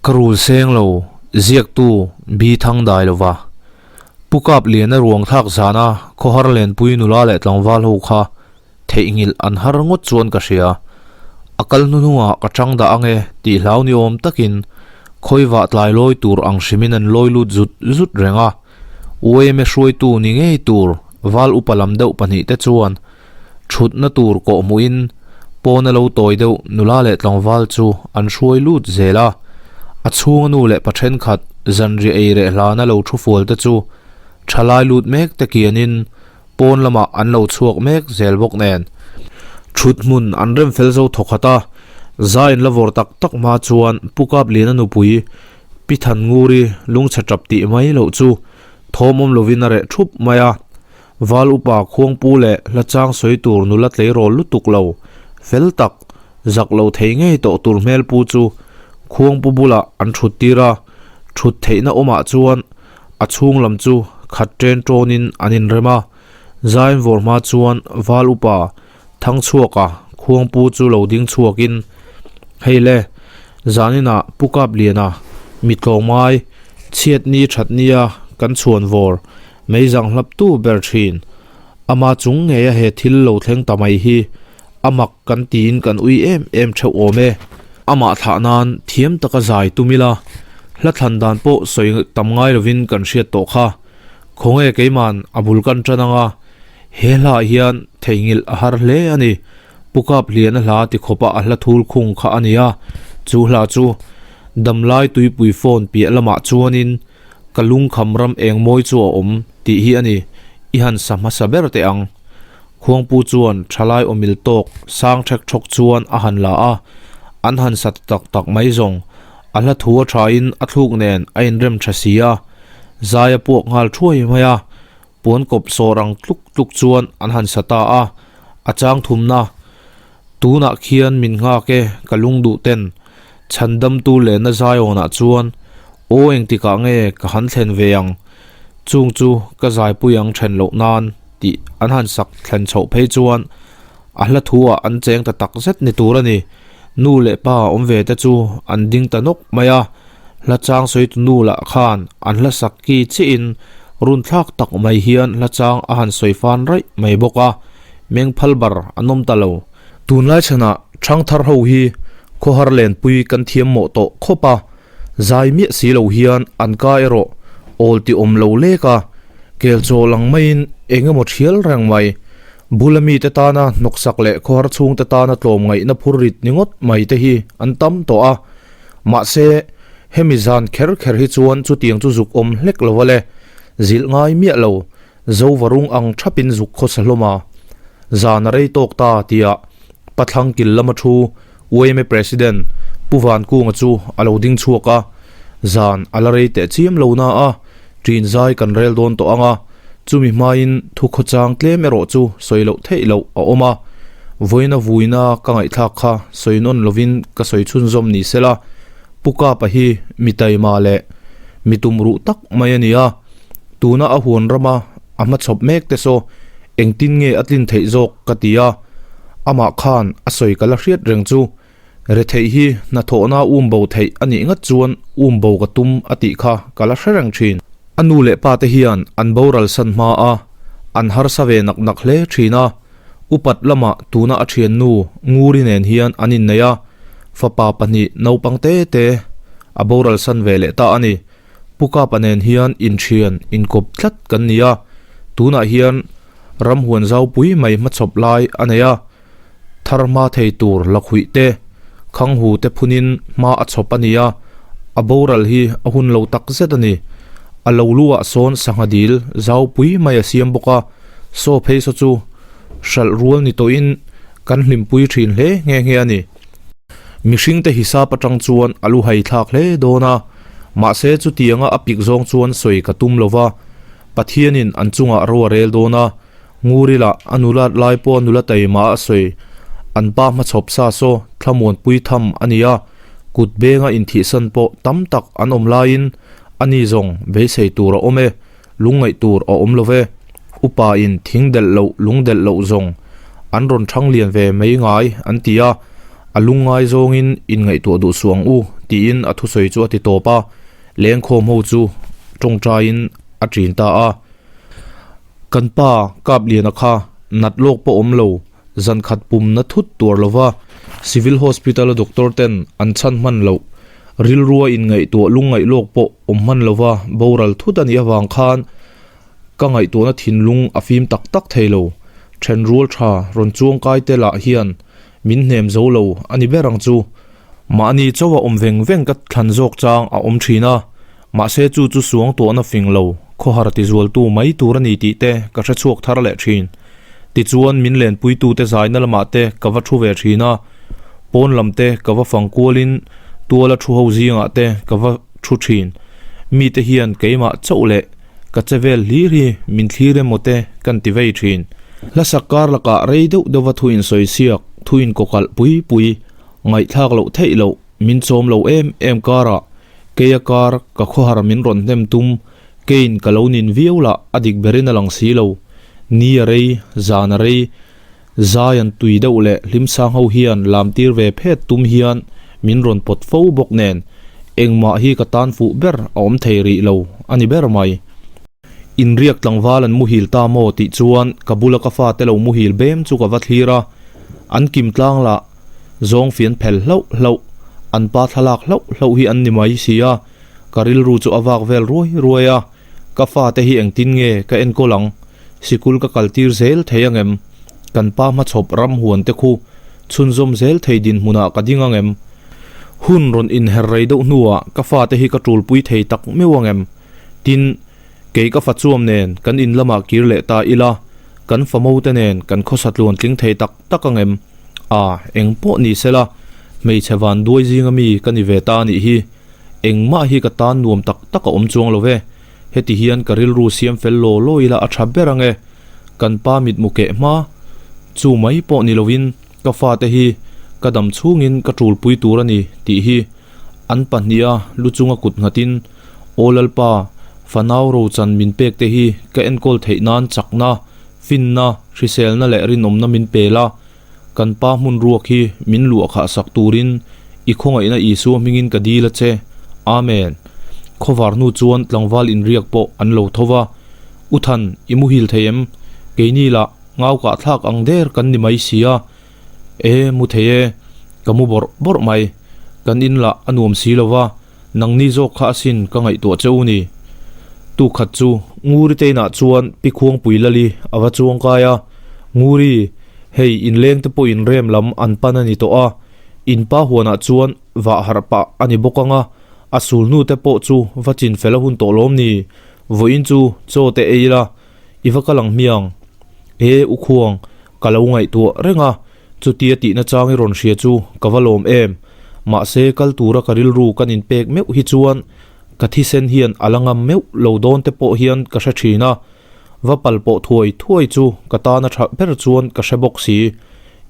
Ka rul seng lo, ziaktu Bi Thang dai lova. Pu Kap Liana ruang thlak zana khawhar lenpui nula leh tlangval ho kha theihnghilh an har ngawt chuan ka hria. A kal hnuhnungah ka chang dah ange tih hlau ni awm takin khawivah tlai lawi tur ang hrimin an lawi lut zut zut reng a. Uaime hruaitu ni ngei tur val upa lam deuh pahnihte chuan Thutna tur kawh hmuhin pawna lo tawi deuh nula leh tlangval chu an hruai lut zel a, a chhunga nu leh pa thenkhat zanriah ei reh hlana lo thu fual te chu thalai lut mek te kianin pawn lamah an lo chhuak mek zel bawk nen. Thut hmun an rem fel zo thawkhat a, zai in la vawr tak tak hma chuan Pu Kapliana nupui Pi Thannguri lungchhe tap tih mai loh chu thawm awm lovin a reh thup mai a. Val upa khuangpu leh hla chang sawi tur nula tleirawl lutuk lo, fel tak, zak lo thei ngei tawh tur hmelpu chu khuangpu bulah an thut tir a, thut theihna awmah chuan a chhung lam chu khat ṭen ṭawnin an inrem a. Zain vawr hma chuan Val upa Thangchhuaka khuangpu chu lo ding chhuakin, Hei le, zaninah Pu Kapliana mi tlawmngai chhiatni thatnia kan chhuan vawr Meizang hlaptu ber thin. Ama chung ngeia he thil lo thleng ta mai hi a mak kan tiin kan ui em em theuh awm e. Amah thlah nan thiam taka zai tum ila, hla thlan dan pawh sawi tam ngai lovin kan hriat tawh kha. Khawnge keiman a bul kan tan anga, he hlaah hian theihnghilh a har hle a ni. Pu Kapliana hla ti khawpa a hla thul khung kha a ni a, chu hla chu Damlai Tuipui phone piah lamah chuanin Ka lungkham ram eng mawi chu a awm tih hi a ni, i han sa hmasa ber teh ang. Khuangpu chuan thalai awmil tawk sang thek thawk chuan a han la a, an han sa ta tak tak mai zawng. A hla thu a thain a thluk nen a inrem tha si a, zai a puak nghal thuai mai a, puan kawp sawr ang tluk tluk chuan an han sa ta a, a chang thumna, Tunah khian min nghak e ka lungduh ten, chhandamtu lehna Zion-ah chuan aw engtikah nge ka han thlen ve ang, chung chu ka zaipui ang then loh nan tih an han sak thlen chhoh phei chuan a hla thu-ah an cheng ta tak zet ni tur a ni. Nu leh pa awm ve te chu an ding ta nawk mai a, hla chang sawitu nu lah khan an hla sak ki chiahin runthlak tak mai hian hla chang a han sawi fan raih mai bawk a. Meng phal bar an awm ta lo. Tunlai chhanah Thangthar ho hi khawhar lenpui kan thiam mawh tawh khawp a, zai miah si lo hian an ka erawh awl ti awm lo lek a, kel chaw lang maiin eng emaw thial reng mai. Bula mite tana hnawksak leh khawhar chhungte tana tlawmngaihna phur rit ni ngawt mai te hi an tam tawh a. Mahse, hemi zan kher kher hi chuan chutiang chu zuk awm hlek lo a le, zilh ngai miah lo. Zovarung ang thapin zuk khawsa hlawm a, zan a rei tawk ta tia Pathlang kil lama thu YMA President Pu Vankunga chu a lo ding chhuak a, zan a la rei teh chiam lo na a, ṭin zai kan rel dawn tawh ang a, chumi hmain thu khawchang tlem erawh chu sawi loh theih loh a awm a, vawiina vuina ka ngaihthlak kha sawi nawn lovin ka sawi chhunzawm ni sela, Pu Kapa hi mi taima leh mi tumruh tak mai a ni a. Tuna a huan rama a hmachhawp mek te saw engtin nge a tlin theih zawk ka ti a, amah khan a sawi ka la hriat reng chu retheih hi hnathawhna um bo theih a nih ngat chuan um bo ka tum a tih kha ka la hre reng thin. A nu leh pa te hian an boral san hma a, an harsa ve nak nak hle thin a, upat lamah tuna a thiannu Nguri nen hian an innei a, fapa pahnih naupang te te a boral san ve leh ta a ni. Pu Kapa nen hian inthian inkawp tlat kan ni a, tunah hian ramhuan zaupui mai hmachhawp lai a nei a, thar hma thei tur lakhuih te, khanghu te phunin hma a chhawp a ni a, a boral hi a hun lo tak zet a ni. A lo lu ah sawn sangha dil zaupui mai a siam bawk a, saw phei saw chu hralh rual ni tawhin kan hlimpui thin hle nghe nghe a ni. Mihringte hisap atang chuan a lu hai thlak hle dawn a, mahse chutianga a pik zawng chuan sawi ka tum lo va, Pathianin an chungah ro a rel dawn a, Ngurila a nulat lai pawh a nula taima a sawi, an pa hmachhawp sa saw thlamuanpui tham a ni a, kut benga inthihsan pawh tam tak an awm laiin ani zawng beisei tur a awm e, lungngaih tur a awm lo ve. Upa in thing delh loh lung delh loh zawng an rawn thang lian ve mai ngai an ti a, a lungngai zawngin inngaihtuah duh suh ang u tiin a thusawi chu a ti tawp a, lengkhawm ho chu tawngtaiin a ṭin ta a. Kan pa Kapliana kha nat lawk pawh awm lo, zan khat pum na thut tuar lova Civil Hospital a doctor ten an chhan hman loh, rilrua inngaihtuah lungngaih lawk pawh awm hman lova boral thut a nih avang khan Ka ngaihtuahna thinlung a fim tak tak thei lo. Thenrual tha rawn chuangkai te lah hian min hnem zo lo a ni ber ang chu. Mahni chauha awm veng veng ka thlan zawk chang a awm thin a, mahse chu chu suang tuahna fing lo, khawhar tizualtu mai tur a ni tih te ka hre chhuak thar leh thin. Tichuan min lenpuitute zaina lamah te ka va thu ve thin a, pawn lam te ka va fang kualin tuala thu ho zingah te ka va thu thin. Mite hian keimah chauh leh Ka che vel hlir hi min thlir emaw te kan ti vei thin. Hlasak kar lakah rei deuh deuha thu insawi siak, thu inkawkalh pui pui, ngaihthlak loh theih loh, min chawm lo em em karah keia kar ka khawhar min rawn hnem tum, keiin ka lo nin viau lah a dik berin a lang si lo. Ni a rei, zan a rei, Zai an tui deuh leh hlimsang ho hian lam tir ve phet tum hian min rawn pawt fo bawk nen engmah hi ka tan fuh ber a awm thei rih lo a ni ber mai. Inriak tlangval an muhil ta maw tih chuan ka bula ka fate lo muhil bem chu ka va thlir a, an kim tlang lah zawng fian phel hlauh hlauh, an pa thlalak hlauh hlauh hi an ni mai si a, ka rilru chu a vak vel ruai ruai a. Ka fate hi engtin nge ka enkawl ang? Sikul ka kaltir zel thei ang em? Kan pa hmachhawp ram huan te khu chhunzawm zel thei dinhmunah ka ding ang em? Hun rawn inher rei deuh hnuah ka fate hi ka tulpui thei tak meuh ang em? Tin, kei ka fachuam nen kan in lamah kir leh ta ila, kan famo te nen kan khawsa tluan tling thei tak tak ang em? A, eng pawh ni sela, hmeichhe vanduai zinga mi ka ni ve ta a nih hi. Engmah hi ka tan nuam tak tak a awm chuang lo ve. Heti hian ka rilru siam fel law law ila a tha ber ang e. Kan pa mitmu keh hma. Chu mai pawh ni lovin ka fate hi ka dam chhungin ka tulpui tur a ni tih hi an pahniha lu chunga kut nghatin Aw Lalpa, fanau rochan min pek te hi ka enkawl theih nan chakna, finna, hriselna leh rinawmna min pel a. Kan pa hmun ruak hi min luah khah sak turin i khawngaihna Isua hmingin ka dil a che. Amen. Khawvar hnu chuan tlangval inriak pawh an lo tho va. U Than, i muhil thei em? Keini lah ngau kah thlak ang der kan ni mai si a. E, mu thei e. Ka mu bawrh bawrh mai. Kan in lah a nuam si lo va. Nangni zawk kha asin ka ngaihtuah che u ni. Tu khat chu Nguri te inah chuan Pi Khuangpui Lali a va chuang kai a, Nguri, hei inleng te pawh in rem lam an pan a ni tawh a, in pa huanah chuan vah harh pah a ni bawk ang a, a sul hnu te pawh chu va chin fel a hun tawh lawm ni, vawiin chu chaw te ei ila, i va kal ang hmiang. E, U Khuang, ka lo ngaihtuah reng a, Chutia tihna chang i rawn hria chu ka va lawm em. Mahse kal tura ka rilru kan inpek meuh hi chuan ka thisen hian a la ngam meuh lo dawn te pawh hian ka hre thin a. Va pal pawh thuai thuai chu ka tana tha ber chuan ka hre bawk si.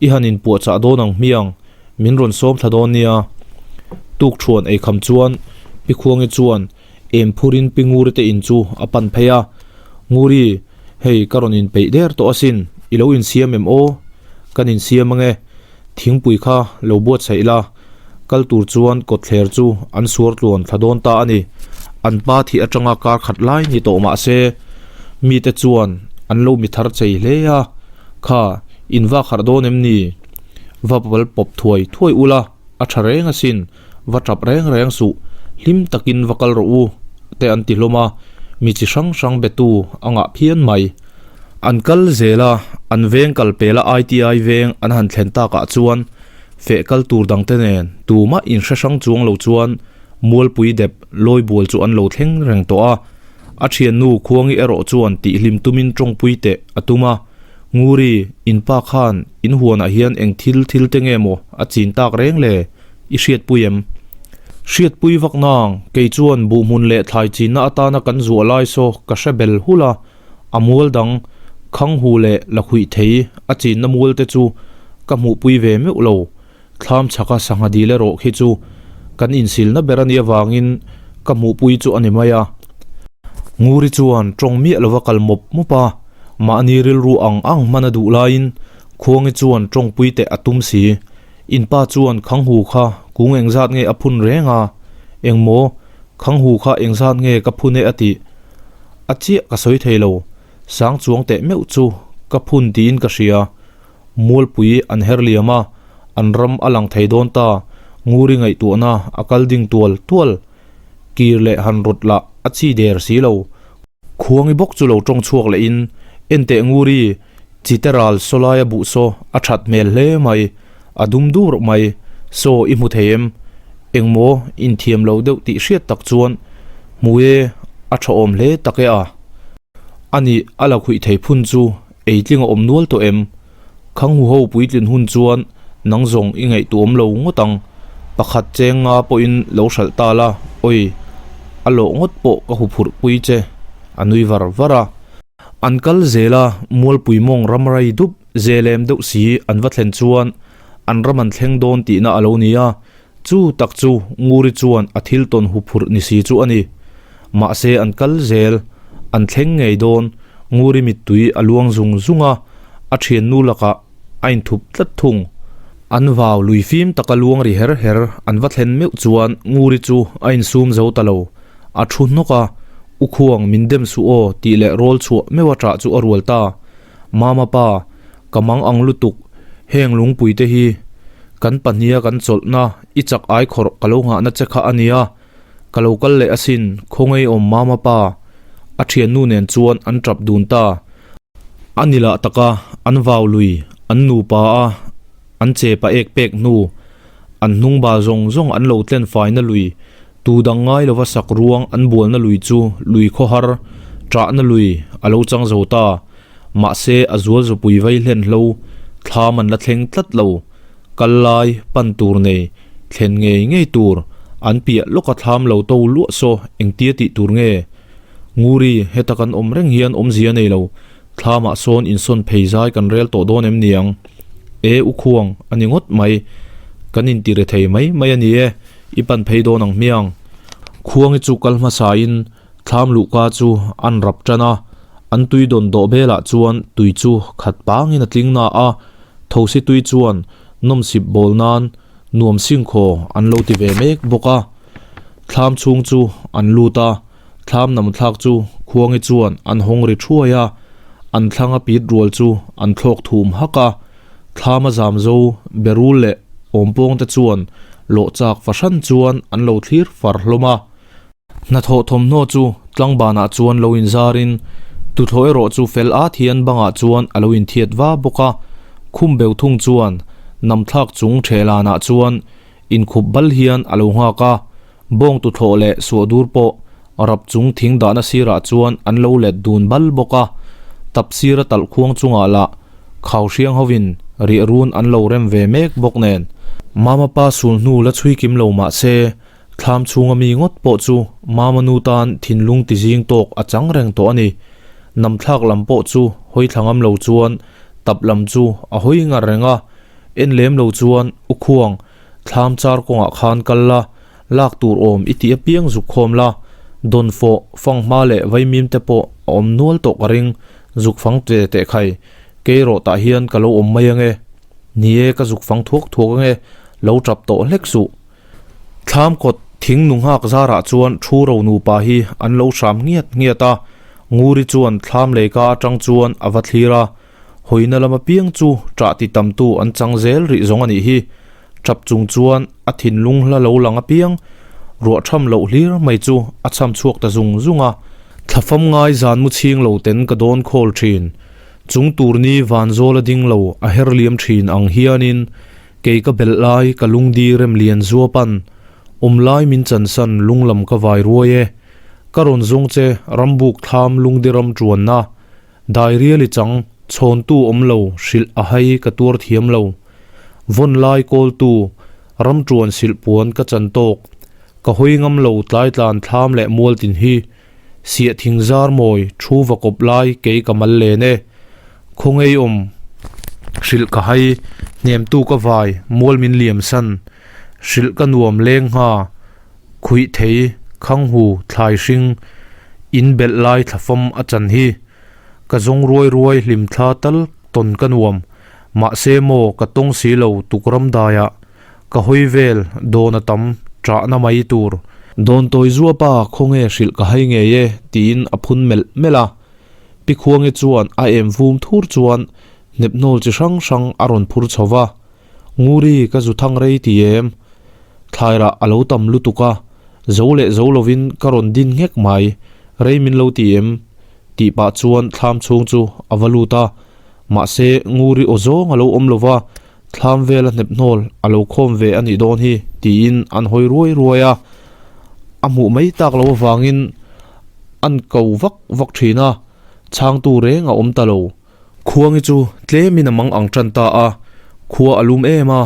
I han inpuahchah dawn ang hmiang, min rawn sawm thla dawn nia. Tukṭhuan eikham chuan Pi Khuangi chuan Em phurin Pi Nguri te in chu a pan phei a, Nguri, hei ka rawn inpeih der tawh asin, i lo insiam em aw? Kan insiam ange, thingpui kha lo buatsaih la, kal tur chuan kawtthler chu an suar tluan thla dawn ta a ni. An pa thih atanga kar khat lai ni tawh mah se, mite chuan an lo mi thar chei hle a, Kha, in vak harh dawn em ni? Va pal pawp thuai thuai ula, a tha reng asin. Va tap reng reng suh, hlim takin va kal rawh u, te an ti hlawm a, mi chi hrang hrang betu a ngah phian mai. An kal zel a, an veng kal pela ITI veng an han thlen takah chuan feh kal tur dangte nen tumah inhre hrang chuang lo chuan Mualpui dep Lawibual chu an lo thleng reng tawh a. A thiannu Khuangi erawh chuan tihhlim tumin tawngpui teh a tum a, Nguri, in pa khan in huanah hian eng thil thil te nge maw a chin tak reng le? I hriatpui em? Hriatpui vak nang, kei chuan buhhmun leh thlai chinna atana kan zuah lai saw ka hre bel hul a, a mual dang, khanghu leh lakhuih thei a chinna mual te chu ka hmuhpui ve meuh lo. Thlam chhaka sangha dil erawh khi chu kan insilna ber a nih avangin ka hmuhpui chu a ni mai a. Nguri chuan tawng miah lova kal mawp mawp a, mahni rilru ang ang hman a duh laiin Khuangi chuan tawngpui teh a tum si. In pa chuan Khanghu kha kung engzat nge a phun reng a? Engmaw? Khanghu kha engzat nge ka phun e a tih? A chiah ka sawi thei lo. Sang chuang teh meuh chu ka phun tiin ka hria. Mualpui an her liam a, an ram a lang thei dawn ta. Nguri ngaihtuahna a kal ding tual tual. Kir leh han rawt lah a chi der si lo. Khuangi bawk chu lo tawng chhuak lehin, Enteh Nguri, chite ral saw laia buh saw a that hmel hle mai, a dum dur mai, saw i hmu thei em? Engmaw inthiam lo deuh tih hriat tak chuan, Hmu e, a tha awm hle tak e a. Ani a la khuih thei phun chu ei tling a awm nual tawh em? Khang hu ho puitlin hun chuan nang zawng i ngaihtuah awm lo ngawt ang. Pakhat cheng nga pawhin lo hralh ta la, awi, a lawh ngawt pawh ka hu phurh pui che, a nui var var a. An kal zel a, Mualpui mawng ram rai dup zelem deuh si an va thlen chuan an ram an thleng dawn tihna a lo ni a, chu tak chu Nguri chuan a thil tawn hu phurh ni si chu a ni. Mahse an kal zel, an thleng ngei dawn, Nguri mittui a luang zung zung a, a thiannu lakah a inthup tlat thung. An vau lui fim taka luang ri her her an va thlen meuh chuan Nguri chu a insum zo ta lo. A thu hnawk a, U Khuang min dem suh aw tih leh rawl chhuah meuh a ṭah chu a rual ta. Mama pa, ka mang ang lutuk, heng lungpui te hi kan pahnia kan chawlhna i chak ai khawrh ka lo nghahna che kha a nia. Ka lo kal leh asin, khawngei awm mama pa. A thiannu nen chuan an tap dun ta. A ni lah taka an vau lui, an nupa a, an che pa ek pek hnu, an hnung bal zawng zawng an lo tlen faina lui, tu dang ngai lova sak ruang an bualna lui chu lui khawhar, ṭahna lui a lo chang zo ta. Mahse a zual zupui vei hlen hlo, thlam an la thleng tlat lo. Kal lai, pan tur nei, thlen ngei ngei tur, an piah lawka thlam lo to luah saw engtia tih tur nge? Nguri, heta kan awm reng hian awmzia nei lo, thlamah sawn insawn phei zai kan rel tawh dawn em niang? E u khuang, a ni ngawt mai, kan inti re thei mai mai a ni e, i pan phei dawn ang hmiang. Khuangi chu kal hmasain Thlam luhka chu an rap tan a, an tui dawn dawh belah chuan tui chu khat pangin a tling na a, thosi tui chuan nawmsip bawl nan nuam singkhaw an lo ti ve mek bawk a. Thlam chhung chu an lut a, thlam nam thlak chu khuangi chuan an hawng ri thuai a, an thlang a pit rual chu an thlawk thum hak a, thlam a zam zo berul leh awmpawng te chuan lawh chak fahran chuan an lo thlir far hlawm a. Hnathawh thawmhnaw chu tlangbanah chuan lo inzarin, tuthlawh erawh chu fel at hian bangah chuan a lo inthiat va bawk a, khum beuh thung chuan namthlak chung ṭhehlanah chuan inkhup bal hian a lo nghak a, bawng tuthlawh leh suahdur pawh rap chung thing dahna sirah chuan an lo let dun bal bawk a, tap sira talh khuang chungah lah khau hriang hovin riahrun an lo rem ve mek bawk nen. Mama pa sulhnu la chhui kim lo mah se, Thlam chhunga mi ngawt pawh chu Mama nu tan thinlung ti zing tawk a chang reng tawh a ni. Namthlak lam pawh chu hawi thla ngam lo chuan tap lam chu a hawi ngar reng a, en lem lo chuan U Khuang, thlam char kawngah khan kal la, lak tur awm i tih apiang zuk khawm la, dawnfawh, fanghma leh vaimim te pawh a awm nual tawh ka ring, zuk fang ve teh khai, kei rawh tah hian ka lo awm mai ange. Ni e, ka zuk fang thuak thuak ange, lo tap tawh hlek suh. Thlam kawt thing nu nghak zarah chuan thu ro nupa hi an lo hram ngiat ngiat a, Nguri chuan thlam leika atang chuan a va thlir a, hawina lama piang chu ṭah ti tamtu an chang zel rih zawng a nih hi. Ṭap chung chuan a thinlung hla lo lang apiang ruah ṭham loh hlir mai chu a chham chhuak ta zung zung a. Thlafam ngai zan mu chhing lo ten ka dawn khawl ṭhin, chung tur ni vanzawl a ding lo a her liam ṭhin ang hianin Kei ka belh lai ka lungdi rem lian zuapan, awm lai min chansan lunglam ka vai ruai e. Ka rawn zawng che rambuk thlam lungdi ram tuanna, dairiali chang chhawntu awm lo hrilh a hai ka tuar thiam lo. Vawn lai kawltu ram tuan silh puan ka chan tawk, ka hawi ngam lo tlaitlan thlam leh mual tin hi, siah thing zar mawi thu va kawp lai kei ka mal len e. Khawngei awm hrilh ka hai, hnemtu ka vai, mual min liam san, hrilh ka nuam leng ngha, khuih thei, khanghu, thlai hring, in belh lai thlafam a chan hi. Ka zawng ruai ruai hlim thla tal tawn ka nuam. Mahse maw ka tawng si lo tuk ram daiah ka hawi vel dawn a tam ṭahna mai tur. Dawntawi zuapa khawnge hrilh ka hai ngei e tiin a phun melh melh a. Pi Khuangi chuan a em vum thur chuan hnepnawl chi hrang hrang a rawn phur chho va. Nguri ka zu thang rei ti em? Thlairah a lo tam lutuk a, zo leh zo lovin ka rawn din nghek mai, rei min lo ti em? Tih pah chuan thlam chhung chu a va lut a, mahse Nguri aw zawng a lo awm lo va, thlam vela hnep hnawl a lo khawm ve a nih dawn hi tiin an hawi ruai ruai a, a hmuh mai tak lo avangin an ko vak vak thin a, chhangtu reng a awm ta lo. Khuangi chu tlemin a mang ang tan ta a, khua a lum em a,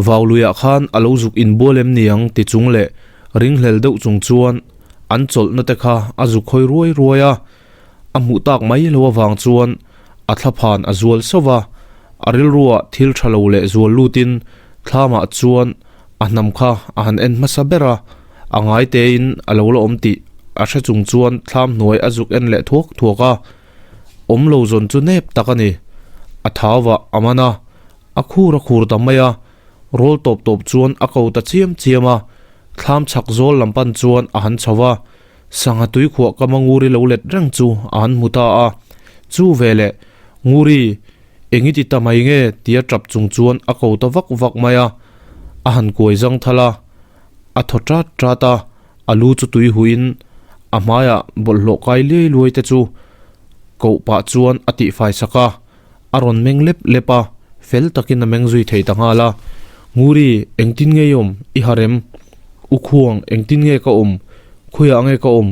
vau luiah khan a lo zuk inbual em niang ti chung leh ringhlel deuh chung chuan an chawlhna te kha a zuk hawi ruai ruai a, a hmuh tak mai lo avang chuan a thlaphan a zual sauh va, a rilruah thil tha lo leh zual lutin thlamah chuan a hnam kha a han en hmasa ber a, a ngai tein a lo la awm tih a hre chung chuan thlam hnuai a zuk en leh thuak thuak a. Awm lo zawn chu nep tak a ni. A thau vah a man a, a khur a khur ta mai a, rawl tawp tawp chuan a ko ta chiam chiam a, thlam chhak zawl lam pan chuan a han chho va, sangha tuikhuah ka ma Nguri lo let reng chu a han hmu ta a. Chu veleh, Nguri, eng i ti ta mai nge? tia tap chung chuan a ko ta vak vak mai a, a han kuai zang thal a, a thaw tat tat a. A lu chu tui huiin a hmaiah bawlhhlawh kai liai luai te chu koh pah chuan a tihfai sak a, a rawn meng lep lep a, fel takin a meng zui thei ta nghal a. Nguri, engtin nge i awm? I harem? U Khuang, engtin nge ka awm? Khawiah nge ka awm?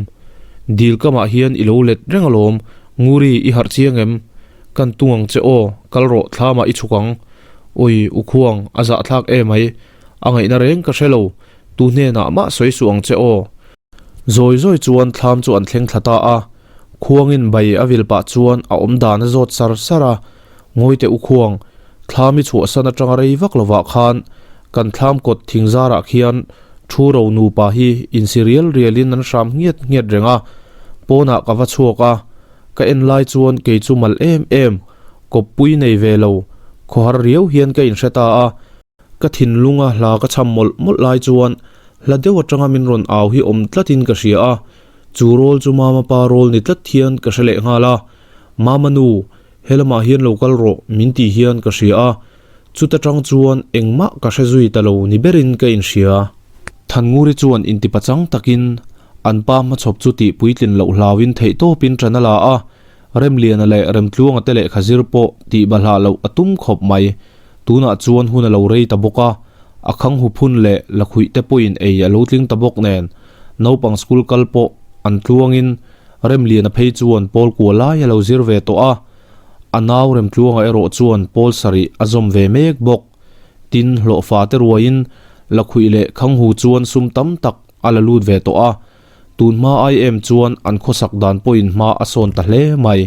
Dil kamah hian i lo let reng alawm. Nguri, i harh chiang em? Kan tung ang che aw, kal rawh, thlamah i chhuk ang. Awi, U Khuang, a zahthlak emai. A ngaihna reng ka hre lo. Tu hnenah mah sawi suh ang che aw. Zawi zawi chuan thlam chu an thleng thla ta a, khuangin bai a vil pah chuan a awm dan a zawt sar sar a, Ngawite u khuang, thlam i chhuahsan atanga rei vak lovah khan kan thlam kawt thing zarah khian thu ro nupa hi insi rial rialin an hram ngiat ngiat reng a, pawnah ka va chhuak a, ka en lai chuan kei chu mal em em, kawppui nei ve lo, khawhar riau hian ka inhre ta a. Ka thinlunga hla ka cham mawlh mawlh lai chuan hla deuh atanga min rawn au hi awm tlatin ka hria a, chu rawl chu Mama pa rawl ni tlat hian ka hre leh nghal a, Mama nu, helamah hian lo kal rawh min tih hian ka hria a, chuta tang chuan engmah ka hre zui ta lo ni berin ka inhria. Thannguri chuan intipachang takin an pa hmachhawp chu tih puitlin loh hlauin theihtawpin ṭan a la a, Remliana leh Remtluanga te lehkha zir pawh tih bahlah loh a tum khawp mai. Tunah chuan hun a lo rei ta bawk a, a khang hu phun leh lakhuih te pawhin ei a lo tling ta bawk nen, naupang school kal pawh an tluangin Remliana phei chuan pawl kua lai a lo zir ve tawh a, a nau Remtluanga erawh chuan pawl sarih a zawm ve mek bawk. Tin, hlawhfa te ruaiin lakhuih leh khang hu chuan sum tam tak a la lut ve tawh a, tun hma ai em chuan an khawsak dan pawhin hma a sawn ta hle mai.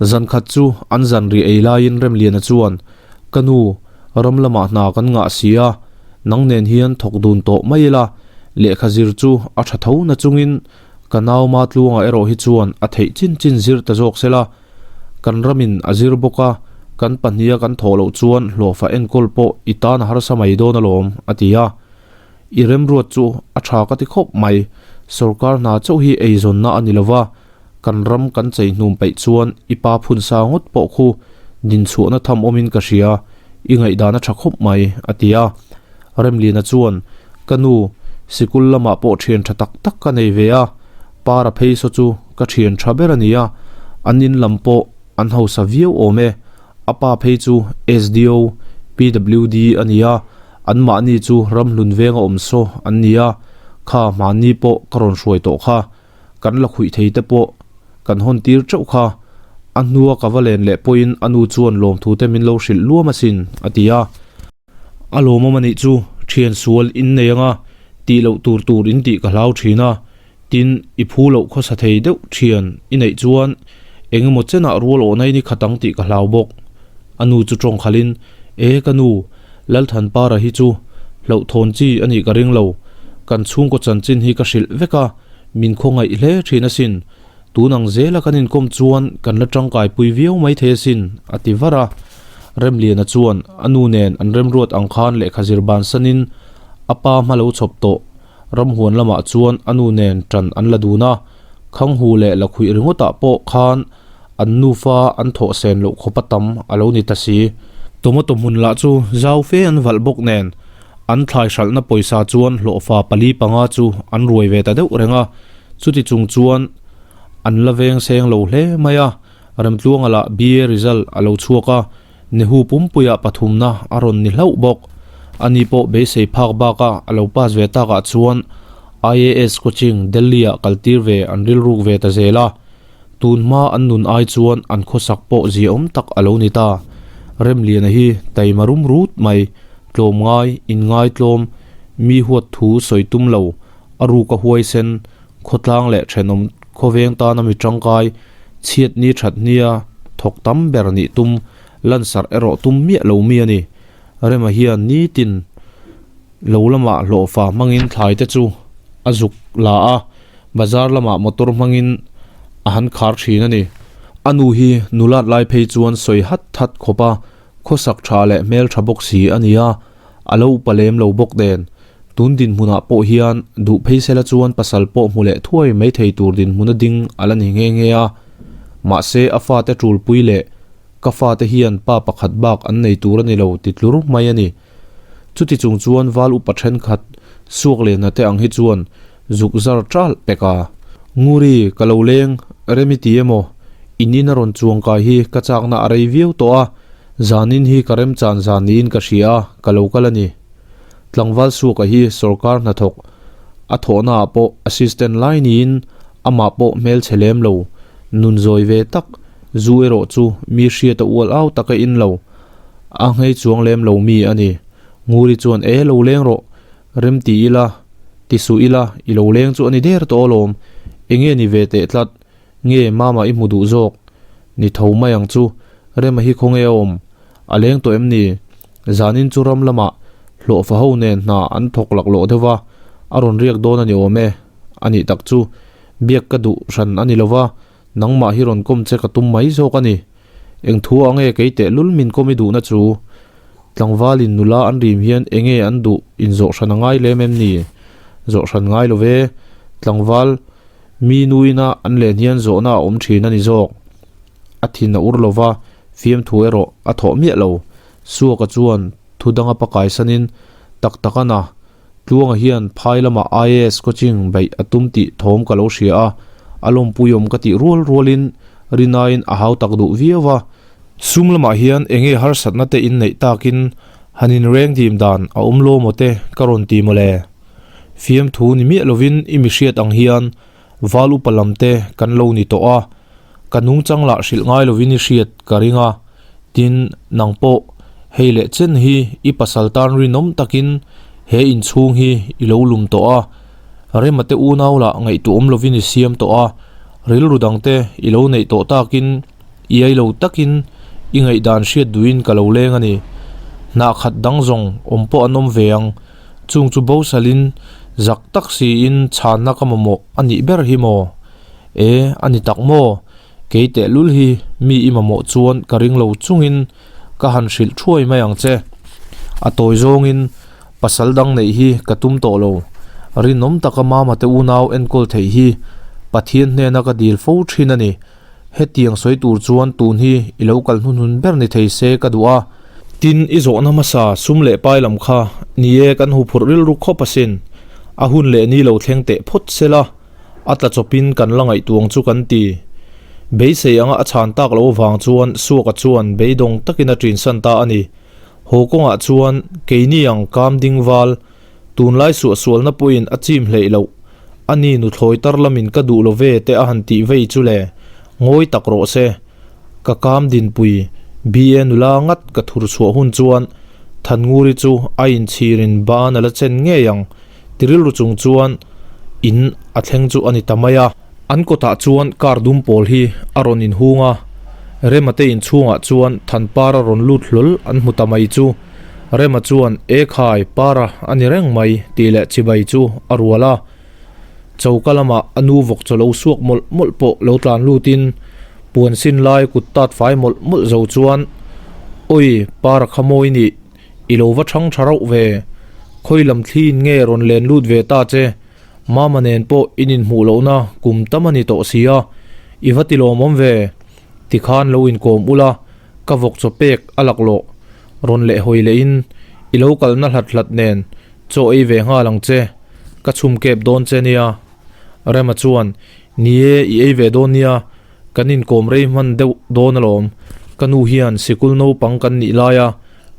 Zan khat chu an zan ri ei laiin Remliana chuan, Ka nu, ram lamah hna kan ngah si a, nang nen hian thawk dun tawh mai ila, lehkha zir chu a tha tho na chungin ka nau Matluanga erawh hi chuan a theih chin chin zir ta zawk sela, kan ramin a zir bawk a, kan pahniha kan thawh loh chuan hlawhfa enkawl pawh i tan a harsa mai dawn alawm, a ti a. I remruat chu a tha ka ti khawp mai, sawrkar hna chauh hi eizawnna a ni lova, kan ram kan chei hnum peih chuan i pa phun sa ngawt pawh khu dinchhuahna tham awmin ka hria, i ngaihdan a tha khawp mai, a ti a. Remliana chuan, Ka nu, sikul lamah pawh thian tha tak tak ka nei ve a, Para phei saw chu ka thian tha ber a ni a, an in lam pawh an hausa viau awm e, a pa phei chu SDO, PWD a ni a, anmahni chu ramhlun venga awm saw an ni a, kha hmanni pawh ka rawn hruai tawh kha. Kan la khuih thei te pawh kan hawn tir teuh kha. A hnua ka va len leh pawhin a nu chuan lawmthu te min lo hrilh luam asin, a ti a. A lawmawm anih chu, thian sual in nei anga tih loh tur tur in tih ka hlau thin a, tin i phu loh khawsa thei deuh thian i neih chuan eng emaw chenah rual awh nai ni khat ang tih ka hlau bawk. A nu chu tawng khalhin, E ka nu, Lalthanpara hi chu hlauhthawn chi a nih ka ring lo, kan chhungkaw chanchin hi ka hrilh vek a, min khawngaih hle thin asin. Tun ang zela kan inkawm chuan kan la tangkai pui viau mai thei asin, a ti var a. Remliana chuan a nu nen an remruat ang khan lehkha zir bansanin a pa hma lo chhawp tawh ramhuan lamah chuan a nu nen ṭan an la dun a, Khanghu leh Lakhuih ringawtah pawh khan an nufa an thawh sen loh khawpa tam a lo ni ta si. Tomato hmun lah chu zau fe an valh bawk nen an thlai hralhna pawisa chuan hlawhfa pali panga chu an ruai ve ta deuh reng a, chuti chung chuan an la veng seng lo hle mai a. Remtluanga lah BA result a lo chhuak a, Nehu pumpuiah pathumna a rawn ni hlauh bawk. Ani pawh beisei phak baka a lo pass ve takah chuan IAS coaching Delhi-ah kaltir ve an rilruk ve ta zel a. Tun hma an nun ai chuan an khawsak pawh ziaawm tak a lo ni ta. Remliana hi taima rum rut mai, tlawmngai, inngaitlawm, mi huat thu sawi tum lo, a ruk a huaisen, Khawtlang leh thenawm khawveng tana mi tangkai, chhiat ni that nia thawk tam ber nih tum, lansarh erawh tum miah lo mi a ni. Rema hian nitin lo lamah hlawhfa hmangin thlai te chu a zuk la a, bazar lamah motor hmangin a han khar thin a ni. A nu hi nulat lai phei chuan sawi hat hat khawp a, khawsak tha leh hmel tha bawk si a ni a. A lo upa lem lo bawk nen, tun dinhmunah pawh hian duh phei sela chuan pasal pawh hmu leh thuai mai thei tur dinhmuna ding a la ni nghe nghe a. Mahse a fate tulpui leh ka fate hian pa pakhat bak an nei tur a ni lo ti tlur mai a ni. Chuti chung chuan val upa thenkhat suak lehna te ang hi chuan zuk zar ṭalh pek a. Nguri, ka lo leng, rem i ti emaw? In in a rawn chuang kai hi ka chakna a rei viau tawh a. Zanin hi ka remchan zan niin ka hria a, ka lo kal a ni. Tlangval Suaka hi sawrkar hnathawk a thawhnaah pawh assistant lai niin amah pawh hmelchhe lem lo, nun zawi ve tak, zu erawh chu mi hriat a ual au tak a in lo, a nghei chuang lem lo mi a ni. Nguri chuan e lo leng rawh, rem ti ila, ti suh ila, i lo leng chu a ni der tawh alawm, enge ni ve teh tlat, Nge mama i hmu duh zawk? Ni tho mai ang chu. Rema hi khawnge a awm? A leng tawh em ni? Zanin chu ram lamah hlawhfa ho nen hna an thawk laklawh deuh va, a rawn riak dawn a ni awm e. A nih tak chu, biak ka duh hran a ni lo va, nangmah hi rawn kawm che ka tum mai zawk a ni. Eng thu ah nge kei tehlul min kawm i duhna chu? Tlangvalin nula an rim hian enge an duh inzawh hran a ngai lem em ni? Zawh hran ngai lo ve. Tlangval. Mi nuina an len hian zawhna a awm thin a ni zawk. A thin a ur lo va, fiamthu erawh a thawh miah lo. Suaka chuan thu danga pakaisanin tak tak a na. Tluanga hian phai lamah IAS coaching beih a tum tih thawm ka lo hria a, a lawmpuiawm ka tih rual rualin rinain a hau tak duh viau va. Sum lamah hian enge harsatna te inneih takin han inreng dim dan a awm lo maw te ka rawn ti mawle. Fiamthu ni miah lovin i mi hriat ang hian val upa lam te kan lo ni tawh a, ka nungchang lah hrilh ngai lovin i hriat ka ring a, tin nang pawh hei leh chen hi i pasal tan rinawm takin he inchhung hi i lo lum tawh a, Rema te unau lah ngaihtuahawm lovin i siam tawh a, rilru dang te i lo neih tawh takin i ei lo takin i ngaihdan hriat duhin ka lo leng a ni. Hnah khat dang zawng awm pawh an awm ve ang. Chung chu bosalin zak tak siin chhanna ka mamawh a nih ber hi maw? E, a ni tak maw? Kei tehlul hi mi i mamawh chuan ka ring lo chungin ka han hrilh thuai mai ang che. A tawi zawngin pasal dang neih hi ka tum tawh lo. Rinawm taka mama te unau enkawl theih hi Pathian hnena ka dil fo thin a ni. Hetiang sawi tur chuan tun hi i lo kal hnuhnun ber ni thei se ka duh a. Tin, i zawhna hmasa sum leh pai lam kha ni e kan huphurh rilru khawp asin. A hun leh ni lo thleng teh phawt se la, a tla chawpin kan la ngaihtuang chu kan ti. Beisei anga a chhan tak loh avang chuan Suaka chuan beidawng takin a ṭinsan ta a ni. Haw kawngah chuan keini ang kam ding val, Tunlai suahsualna pawhin a chim hleih loh. A ni nuthlawi tar lamin ka duh lo ve te a han tih vei chu le. Ngawi tak rawh se. Ka kam dinpui, BA nula ngat ka thur chhuah hun chuan Thannguri chu a inchhirin ban a la chen ngei ang. Ti rilru chung chuan in a thleng chu a ni ta mai a. An kawtah chuan car dum pawl hi a rawn inhung a, Rema te inchhungah chuan Thanpara rawn lut hlawl an hmu ta mai chu. Rema chuan, E khai, Para a ni reng mai, tih leh chibai chu a rual a. Choka lamah a nu vawk chaw lo suak mawlh mawlh pawh lo tlan lutin puan sin lai kut tat fai mawlh mawlh zo chuan. Awi, Para kha mawi nih, i lo va chhang tha rauh ve. Khawi lam thliin nge rawn len lut ve ta che? Mama nen pawh in inhmuh lohna kum tam a ni tawh si a, i va ti lawmawm ve. Tikhan lo inkawm ula, ka vawk chaw pek a laklawh. Rawn leh hawi lehin, i lo kalna hlat hlat nen chaw ei ve nghal ang che, ka chhum kep dawn che nia. Rema chuan, Ni e, i ei ve dawn nia, kan inkawm rei hman deuh dawn alawm. Ka nu hian sikul naupang kan nih laia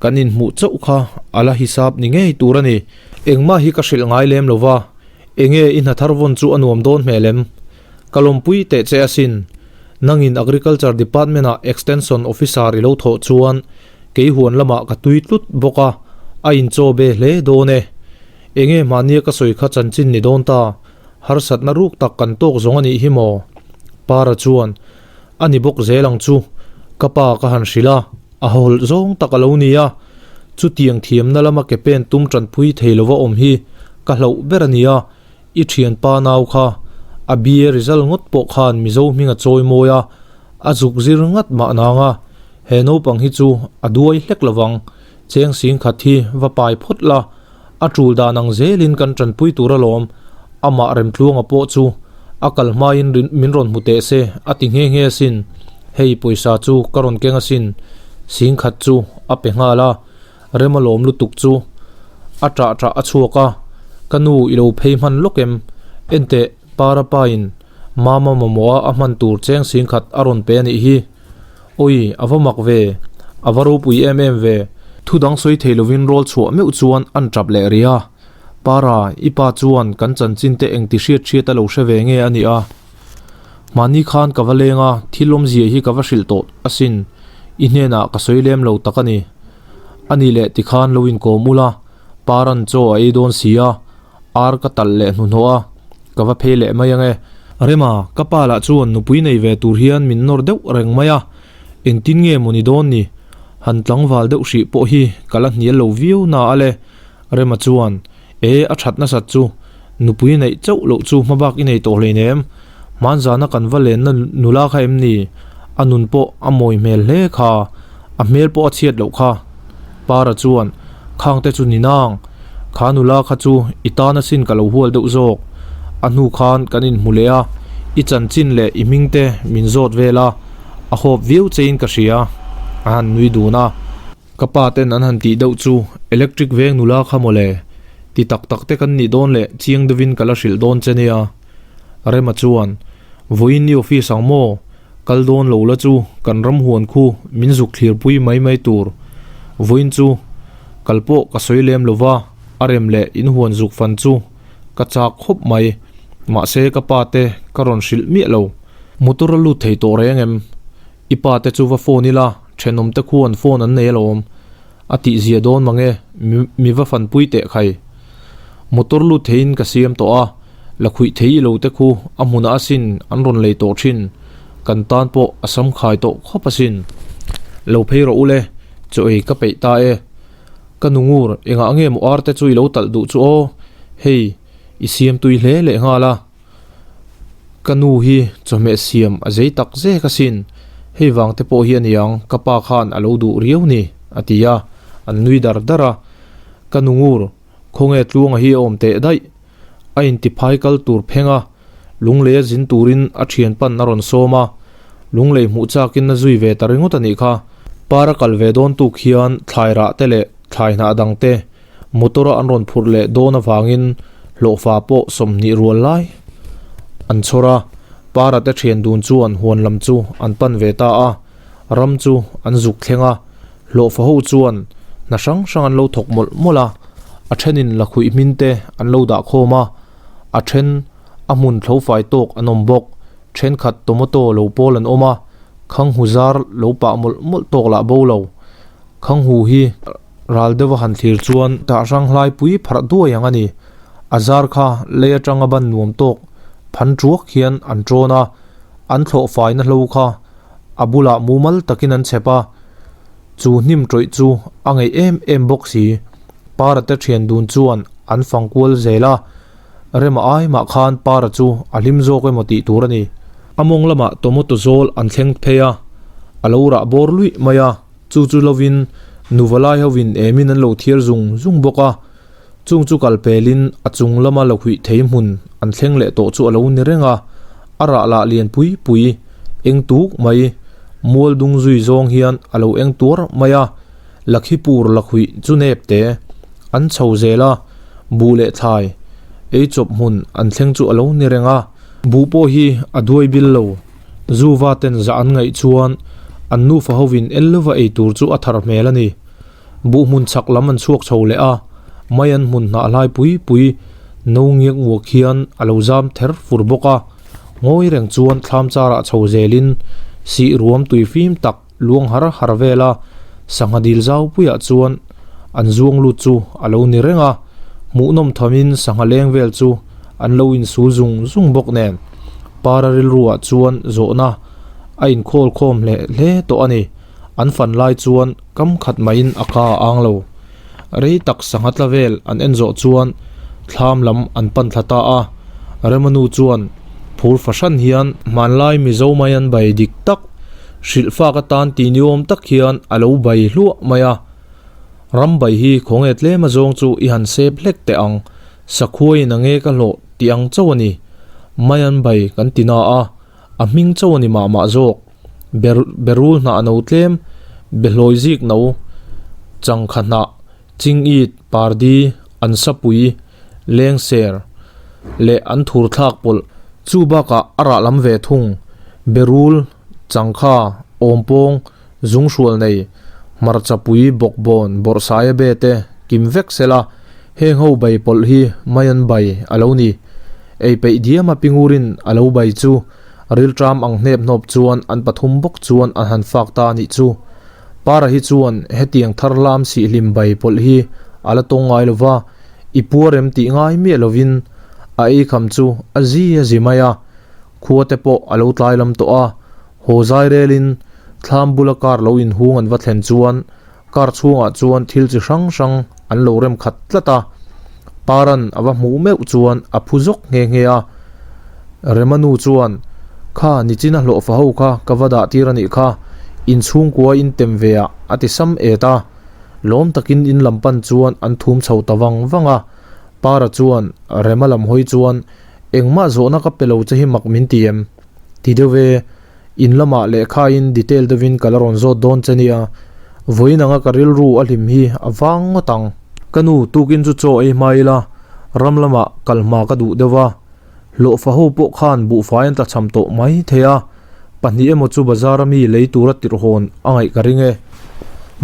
kan inhmuh chauh kha a la hisap ni ngei tur a ni. Engmah hi ka hrilh ngai lem lo va, enge i hna thar vawn chu a nuam dawn hmel em? Ka lawmpui teh che asin. Nangin Agriculture Department-ah Extension Officer i lo thawh chuan kei huan lamah ka tui tlut bawk a, a inchaw be hle dawn e. Enge mahnia ka sawi kha chanchin ni dawn ta, harsatna ruk tak kan tawk zawng a nih hi maw? Para chuan, A ni bawk zel ang chu, ka pa ka han hrilh a, a hawlh zawng tak a lo ni a, chutiang thiamna lama ke pen tum tanpui thei lova awm hi ka hlauh ber a ni a, i thianpa nau kha a BA result ngawt pawh khan Mizo hming a chawi mawi a, a zuk zir ngat mah nang a, he naupang hi chu a duai hlek lovang, cheng sing khat hi va pai phawt la, A tul dan ang zelin kan tanpui tur alawm, amah Remtluanga pawh chu a kal hmain min rawn hmu teh se a ti nghe nghe asin, hei pawisa chu ka rawn keng asin, singkhat chu a pe nghal a, rem alawm lutuk chu a ṭah ṭah a chhuak a, ka nu i lo phei hman lawk em? Enteh, Para pain mama mamawha a hman tur cheng singkhat a rawn pe a nih hi. Awi, a va mak ve, a va ropui em em ve. Thu dang sawi thei lovin rawl chhuah meuh chuan an tap leh rih a. Para, i pa chuan kan chanchin te engti hriat hriat a lo hre ve nge a nih a? Mahni khan ka va leng a, thil awmzia hi ka va hrilh tawh asin, i hnenah ka sawi lem lo tak a ni. A nih leh tikhan lo inkawm ula, Paran chaw a ei dawn si a, Ar ka talh leh hnuhnawh a, ka va phei leh mai ange. Rema, ka pa lah chuan nupui nei ve tur hian min nawr deuh reng mai a, engtin nge maw ni dawn ni? Han tlangval deuh hrih pawh hi ka la hnial lo viau na a le. Rema chuan, E, a that nasat chu, nupui neih chauh loh chu hmabak i nei tawh hleinem. Hmanzana kan va lenna nula kha em ni? A nun pawh a mawi hmel hle kha, a hmel pawh a chhiat loh kha. Para chuan, Khangte chu ni nang, kha nula kha chu i tan asin ka lo hual deuh zawk. A hnu khan kan inhmu leh a, i chanchin leh i hming te min zawt vel a, a hawp viau chein ka hria, a han nui dun a. Ka pa ten an han tih deuh chu electric veng nula kha mawle, ti tak tak te kan nih dawn leh chiang deuhin ka la hrilh dawn che nia. Rema chuan, Vawiin i office ang maw? Kal dawn lo la chu kan ram huan khu min zuk thlir pui mai mai tur. Vawiin chu kal pawh ka sawi lem lo va, a rem leh in huan zuk fan chu ka chak khawp mai. Mahse ka pa te ka rawn hrilh miah lo. Motor a lut thei tawh reng em? I pa te chu va phone ila, thenawm te khuan phone an nei alawm. A tih zia dawn mange, mi va fanpui teh khai. Motor lut theiin ka siam tawh a, la khuih thei i lo te khu a hmunah asin an rawn lei tawh thin, kan tan pawh a sam khai tawh khawp asin. Lo phei rawh ule, chaw ei ka peih ta e. Ka nu ngur, engah nge maw ar te chu i lo talh duh chu aw, hei i siam tui hle leh nghal a. Ka nu hi chawhmeh siam a zei tak zek asin, hei vang te pawh hi a niang ka pa khan a lo duh riau ni, a ti a, an nui dar dar a. Ka nu ngur, khawnge Tluanga hi a awm teh daih, a intiphai kal tur pheng a, lunglei a zin turin a thian pan a rawn sawm a, lunglei hmuh chakin a zui ve ta ringawt a nih kha. Par a kal ve dawn tuk hian thlai rah te leh thlai hnah dang te Motor a an rawn phurh leh dawn avangin hlawhfa pawh 20 rual lai an chhawr a, Para te thian dun chuan huan lam chu an pan ve ta a, ram chu an zuk thleng a, hlawhfa ho chuan hna hrang hrang an lo thawk mawlh mawlh a, a thenin lakhuih hmin te an lo dah khawm a, a then a hmun thlo fai tawk an awm bawk, thenkhat tomato lo pawl an awm a, khanghu zar lo pah mawlh mawlh tawk lah bo lo. Khanghu hi ral deuha han thlir chuan tah hrang hlai pui pharh duai ang a ni. A zar kha lei atanga ban nuam tawk phan tuak hian an tawn a, an thlawh faina hlo kha a bulah mumal takin an chhep a, chu hnim tawih chu a ngeih em em bawk si. Para te thian dun chuan an fang kual zel a, Rema ai mah khan Para chu a hlim zawk emaw tih tur a ni. A mawng lamah tomato zawl an thleng phei a, a lo rah bawr luih mai a. Chu chu lovin nuvalai hovin emin an lo thiar zung zung bawk a. Chung chu kal pelin a chung lama lo huih thei hmun an thleng leh tawh chu a lo ni reng a, a rah lah lian pui pui eng tuk mai, mual dung zui zawng hian a lo eng tuar mai a, lakhi pur lakhuih chu nep te an chho zel a, buh leh thlai ei chawp hmun an thleng chu a lo ni reng a, buh pawh hi a duai bil lo, zuva ten zah an ngaih chuan an nufa hovin el lova ei tur chu a thar hmel a ni. Buh hmun chhak lam an chhuak chho leh a, mai an hmun hnah hlai pui pui no ngiak nguak hian a lo zam ther fur bawk a. Ngawi reng chuan thlam charah chho zelin sih ruam tui fim tak luang har har vela sangha dil zau puiah chuan an zuang lut chu a lo ni reng a, hmuhnawm thamin sangha leng vel chu an lo insul zung zung bawk nen para rilruah chuan zawhna a inkhawl khawm hle hle tawh a ni. An fan lai chuan kam khat maiin a ka a ang lo. Rei tak sangha tla vel an en zawh chuan thlam lam an pan thla ta a. Remanu chuan phur fahran hian hmanlai Mizo mai an bai dik tak, hrilh fak atan tih ni awm tak hian a lo bai hluah mai a. Ram bai hi khawnge tlem azawng chu i han sep hlek teh ang, sakhuaiin a nge ka hlawh tih ang chauh a ni. Mai an bai kan ti na a, a hming chauh a ni mah mah zawk. Ber berul hnah no tlem, behlawi zik no, changkha hnah, chingit, pardi, an sapui, lengser leh an thur thlak pawlh. Chu bakah a rah lam ve thung, berul, changkha, awmpawng, zunghrual nei, hmarchapui, bawkbawn, bawrhsaia be te kim vek sela, heng ho bai pawlh hi mai an bai a lo ni. Ei peih diama pingurin a lo bai chu Rilṭam ang hnep hnawp chuan an pathum bawk chuan an han fak ta a nih chu. Para hi chuan hetiang thar hlam sihhlim bai pawlh hi a la tawng ngai lo va, i puar em tih ngai miah lovin a ei kham chu a zi a zi mai a. Khua te pawh a lo tlai lam tawh a, haw zai relin thlam bula car lo inhung an va thlen chuan Car chhungah chuan thil chi hrang hrang an lo rem khat tlat a, Paran a va hmuh meuh chuan a phu zawk nghe nghe a. Rema nu chuan, Kha, nichina hlawhfa ho kha ka va dah tir a nih kha, inchhungkua in tem ve ah a ti sam et a. Lawm takin in lam pan chuan an thum chho ta vang vang a. Para chuan Rema lam hawi chuan, Engmah zawhna ka pe lo che hi mak min ti em? Ti deuh e. In lamah lehkhain detail deuhin ka la rawn zawt dawn che nia, vawiin anga ka rilru a hlim hi a vang ngawt ang. Ka nu, tukin chu chaw ei hma ila, ram lamah kal hma ka duh deuh a, hlawhfa ho pawh khan buhfai an tlachham tawh mai thei a, pahnih emaw chu bazar a mi lei tura tirh hawn a ngaih ka ring e.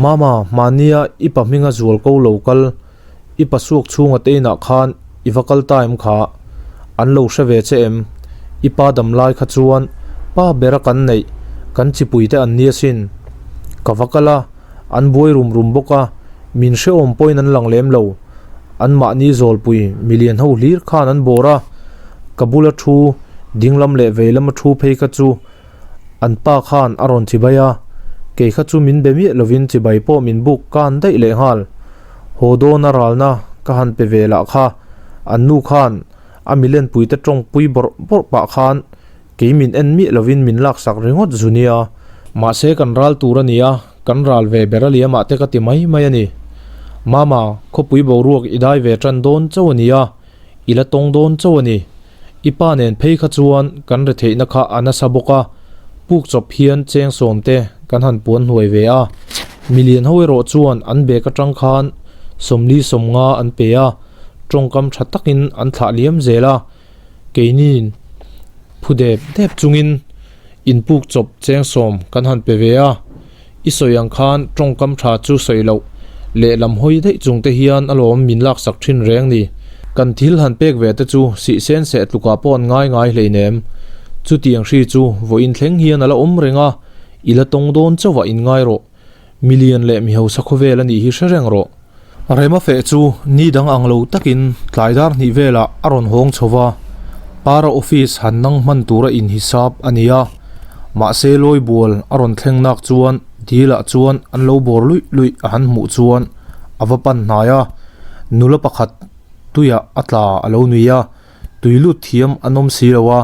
Mama, hmania i pa hminga zual ko lo kal. I pasuak chhunga te inah khan i va kal ta em kha? An lo hre ve che em? I pa dam lai kha chuan pa bera kan neih kan chipui te an ni asin. Ka va kal a, an buai rum rum bawk a, min hrehawm pawhin an lang lem lo. Anmahni zawlpui milian ho hlir khan an bawr a, ka bula thu dinglam leh veilam a thu phei kha chu An pa khan a rawn chibai a, kei kha chu min be miah lovin chibai pawh min buk kan daih leh nghal. Haw dawn a ralna ka han pe ve lah kha, an nu khan a milenpuite tawngpui bawrh bawrh pah khan kei min en miah lovin min laksak ringawt zu nia. Mahse kan ral tur a ni a, kan ral ve ber a liamah te ka ti mai mai a ni. Mama, khawpui boruak i dai ve tan dawn chauh a ni a, I la tawng dawn chauh a ni. I pa nen phei kha chuan kan retheihna kha a nasa bawk a, puk chawp hian cheng sawm te kan han puan hnuai ve a. Milian ho erawh chuan an bag atang khan 40 50 an pe a, tawngkam tha takin an thlah liam zel a. Keiniin phu dep dep chungin inpuk chawp cheng sawm kan han pe ve a. I sawi ang khan tawngkam tha chu sawi loh lehlam hawi daih chung te hian alawm min laksak thin reng ni. Kan thil han pek ve te chu sihsen seh tlukah pawh an ngai ngai hleinem. Chutiang hri chu vawiin thleng hian a la awm reng a, i la tawng dawn chauh ah inngai rawh. Milian leh mihausa khawvel a nih hi hre reng rawh. Rema feh chu ni dang ang lo takin tlai dar hnih velah a rawn hawng chho va, Para office han nang hman tura inhisap a ni a, mahse lawi bual a rawn thleng nak chuan dilah chuan an lo bawr luih luih a han hmuh chuan a va pan hnai a, nula pakhat tuiah a tla a lo nui a. Tui lut thiam an awm si lo a,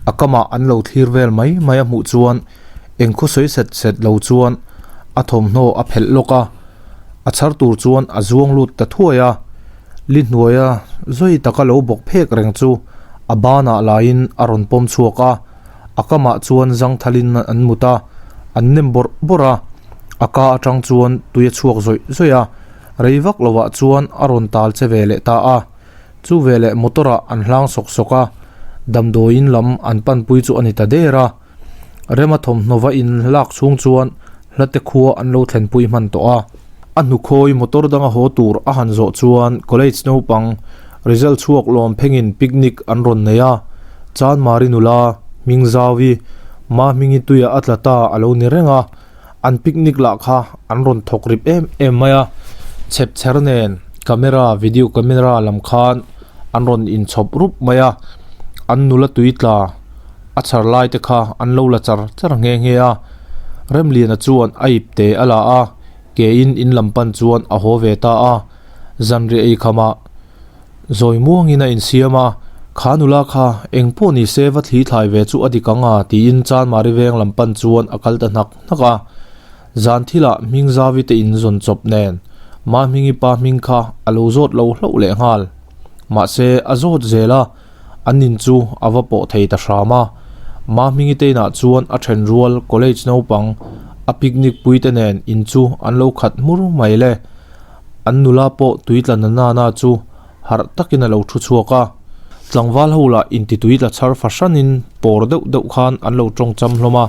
a kamah an lo thlir vel mai mai a hmuh chuan eng khaw sawi set set lo chuan A thawmhnaw a phelh lawk a, a chhar tur chuan a zuang lut ta thuai a. Li hnuaia zawi taka lo bawk phek reng chu a banah laiin a rawn pawm chhuak a, a kamah chuan zangthalin an mut a, an nem bawrh bawrh a, a ka atang chuan tui a chhuak zawih zawih a, rei vak lovah chuan a rawn tal che ve leh ta a. Chu veleh motor ah an hlang sawk sawk a, damdawiin lam an panpui chu a ni ta der a. Rema thawmhnaw va in lak chhung chuan hlate khua an lo thlenpui hman tawh a. A hnukhawi motor danga haw tur a han zawh chuan college naupang result chhuak lawm phengin picnic an rawn nei a, Chanmari nula Hmingzauvi Mahmingi tuia a tla ta a lo ni reng a, an picnic lah kha an rawn thawk rip em em mai a, chhep chher nen camera video camera lam khan an rawn inchhawp rup mai a, an nula tui tla a chhar lai te kha an lo la char char nghe nghe a, Remliana chuan a ip te a la a, ke in in lam pan chuan a haw ve ta a, zanriah ei khamah Zawi muangin a insiam a, Kha nula kha, eng pawh ni se va thli thlai ve chu a dik ang a, tiin Chanmari veng lam pan chuan a kal ta hnak hnak a. Zan thilah hming Zavi te in zawn chawp nen, Mahmingi pa hming kha a lo zawt lo hlauh leh nghal. Mahse, a zawt zel a, an in chu a va pawh thei ta hram a. Mahmingi te inah chuan a then rual college naupang a picnic pui te nen in chu an lo khat hmur mai le. An nula pawh tui tla na nana chu harh takin a lo thu chhuak a. Tlangval ho lah inti tui tla chhar fahranin pawr deuh deuh khan an lo tawngcham hlawm a.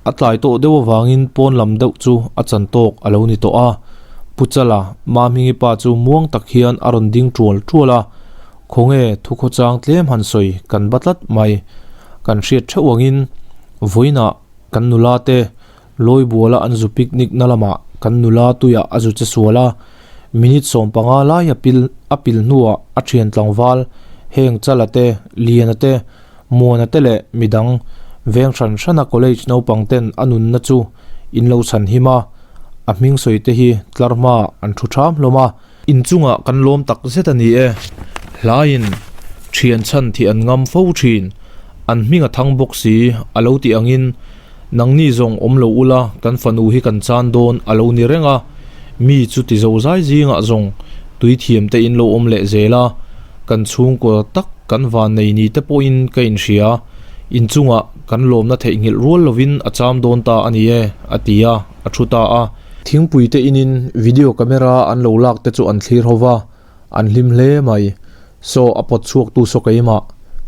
A tlai tawh deuh avangin pawn lam deuh chu a chan tawk a lo ni tawh a. Pu Chala, Mahmingi pa chu muang tak hian a rawn ding tual tual a. Khawnge thukhawchang tlem han sawi kan ba tlat mai. Kan hriat theuh angin vawiinah kan nula te Lawibuala an zu picnic na lamah kan nula tuiah a zu che sual a, minute 15 lai a pil a pil hnuah a thian tlangval heng Chala te, Liana te, Muana te leh midang veng hran hrana college naupang ten a nunna chu in lo chhan him a, a hming sawi te hi tlar hmaah an thu tham hlawm a. Inchungah kan lawm tak zet a ni e. Hlaiin thian chhan thih an ngam fo thin. An hming a thang bawk si, a lo tih angin, Nangni zawng awm lo ula, kan fanu hi kan chan dawn a lo ni reng a. Mi chu ti zo zai zingah zawng tui thiam te in lo awm leh zel a, kan chhungkaw tak kan van nei ni te pawhin ka inhria. Inchungah kan lawmna theihnghilh rual lovin a cham dawn ta a ni e, a ti a, a thu ta a. Thingpui te inin video camera an lo lak te chu an thlir ho va, an hlim hle mai. Saw a pawt chhuak tu saw keimah,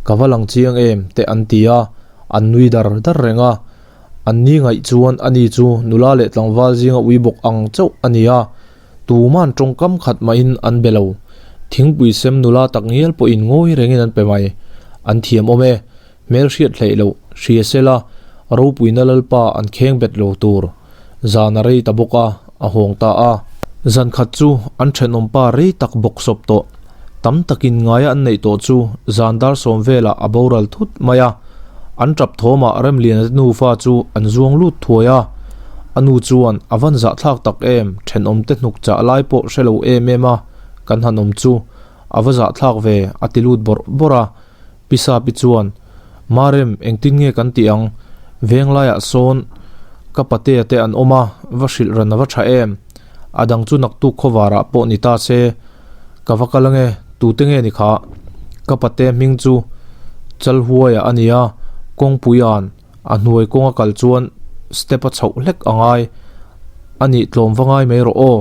ka va lang chiang em te an ti a, an nui dar dar reng a. An ni ngaih chuan ani chu nula leh tlangval zinga ui bawk ang chauh a ni a, tuman tawngkam khat mahin an be lo. Thingpui sem nula tak ngial pawhin ngawi rengin an pe mai. An thiam awm e. Hmel hriat hleih loh, hria sela, ropuina Lalpa an kheng bet lo tur. Zan a rei ta bawk a, a hawng ta a. Zan khat chu an thenawmpa rei tak bawk sawp tawh. Tam takin ngaia an neih tawh chu zan dar sawm velah a boral thut mai a. An tap thawmah Remliana te nufa chu an zuang lut thuai a. A nu chuan a van zahthlak tak em, thenawmte hnuk chah lai pawh hre lo em em a kan han awm chu a va zahthlak ve a ti lut bawrh bawrh a. Pi Sapi chuan, Marem, engtin nge kan tih ang? Venglaiah sawn ka patea te an awm a, va hrilh ran a va tha em? A dang chu naktuk khawvarah pawh ni ta se, ka va kal ange, tute nge ni kha? Ka patea hming chu Chalhuaia a nia, kawngpuia'n a hnuai kawnga kal chuan step a chhoh hlek a ngai a nih tlawm va ngai mai rawh aw.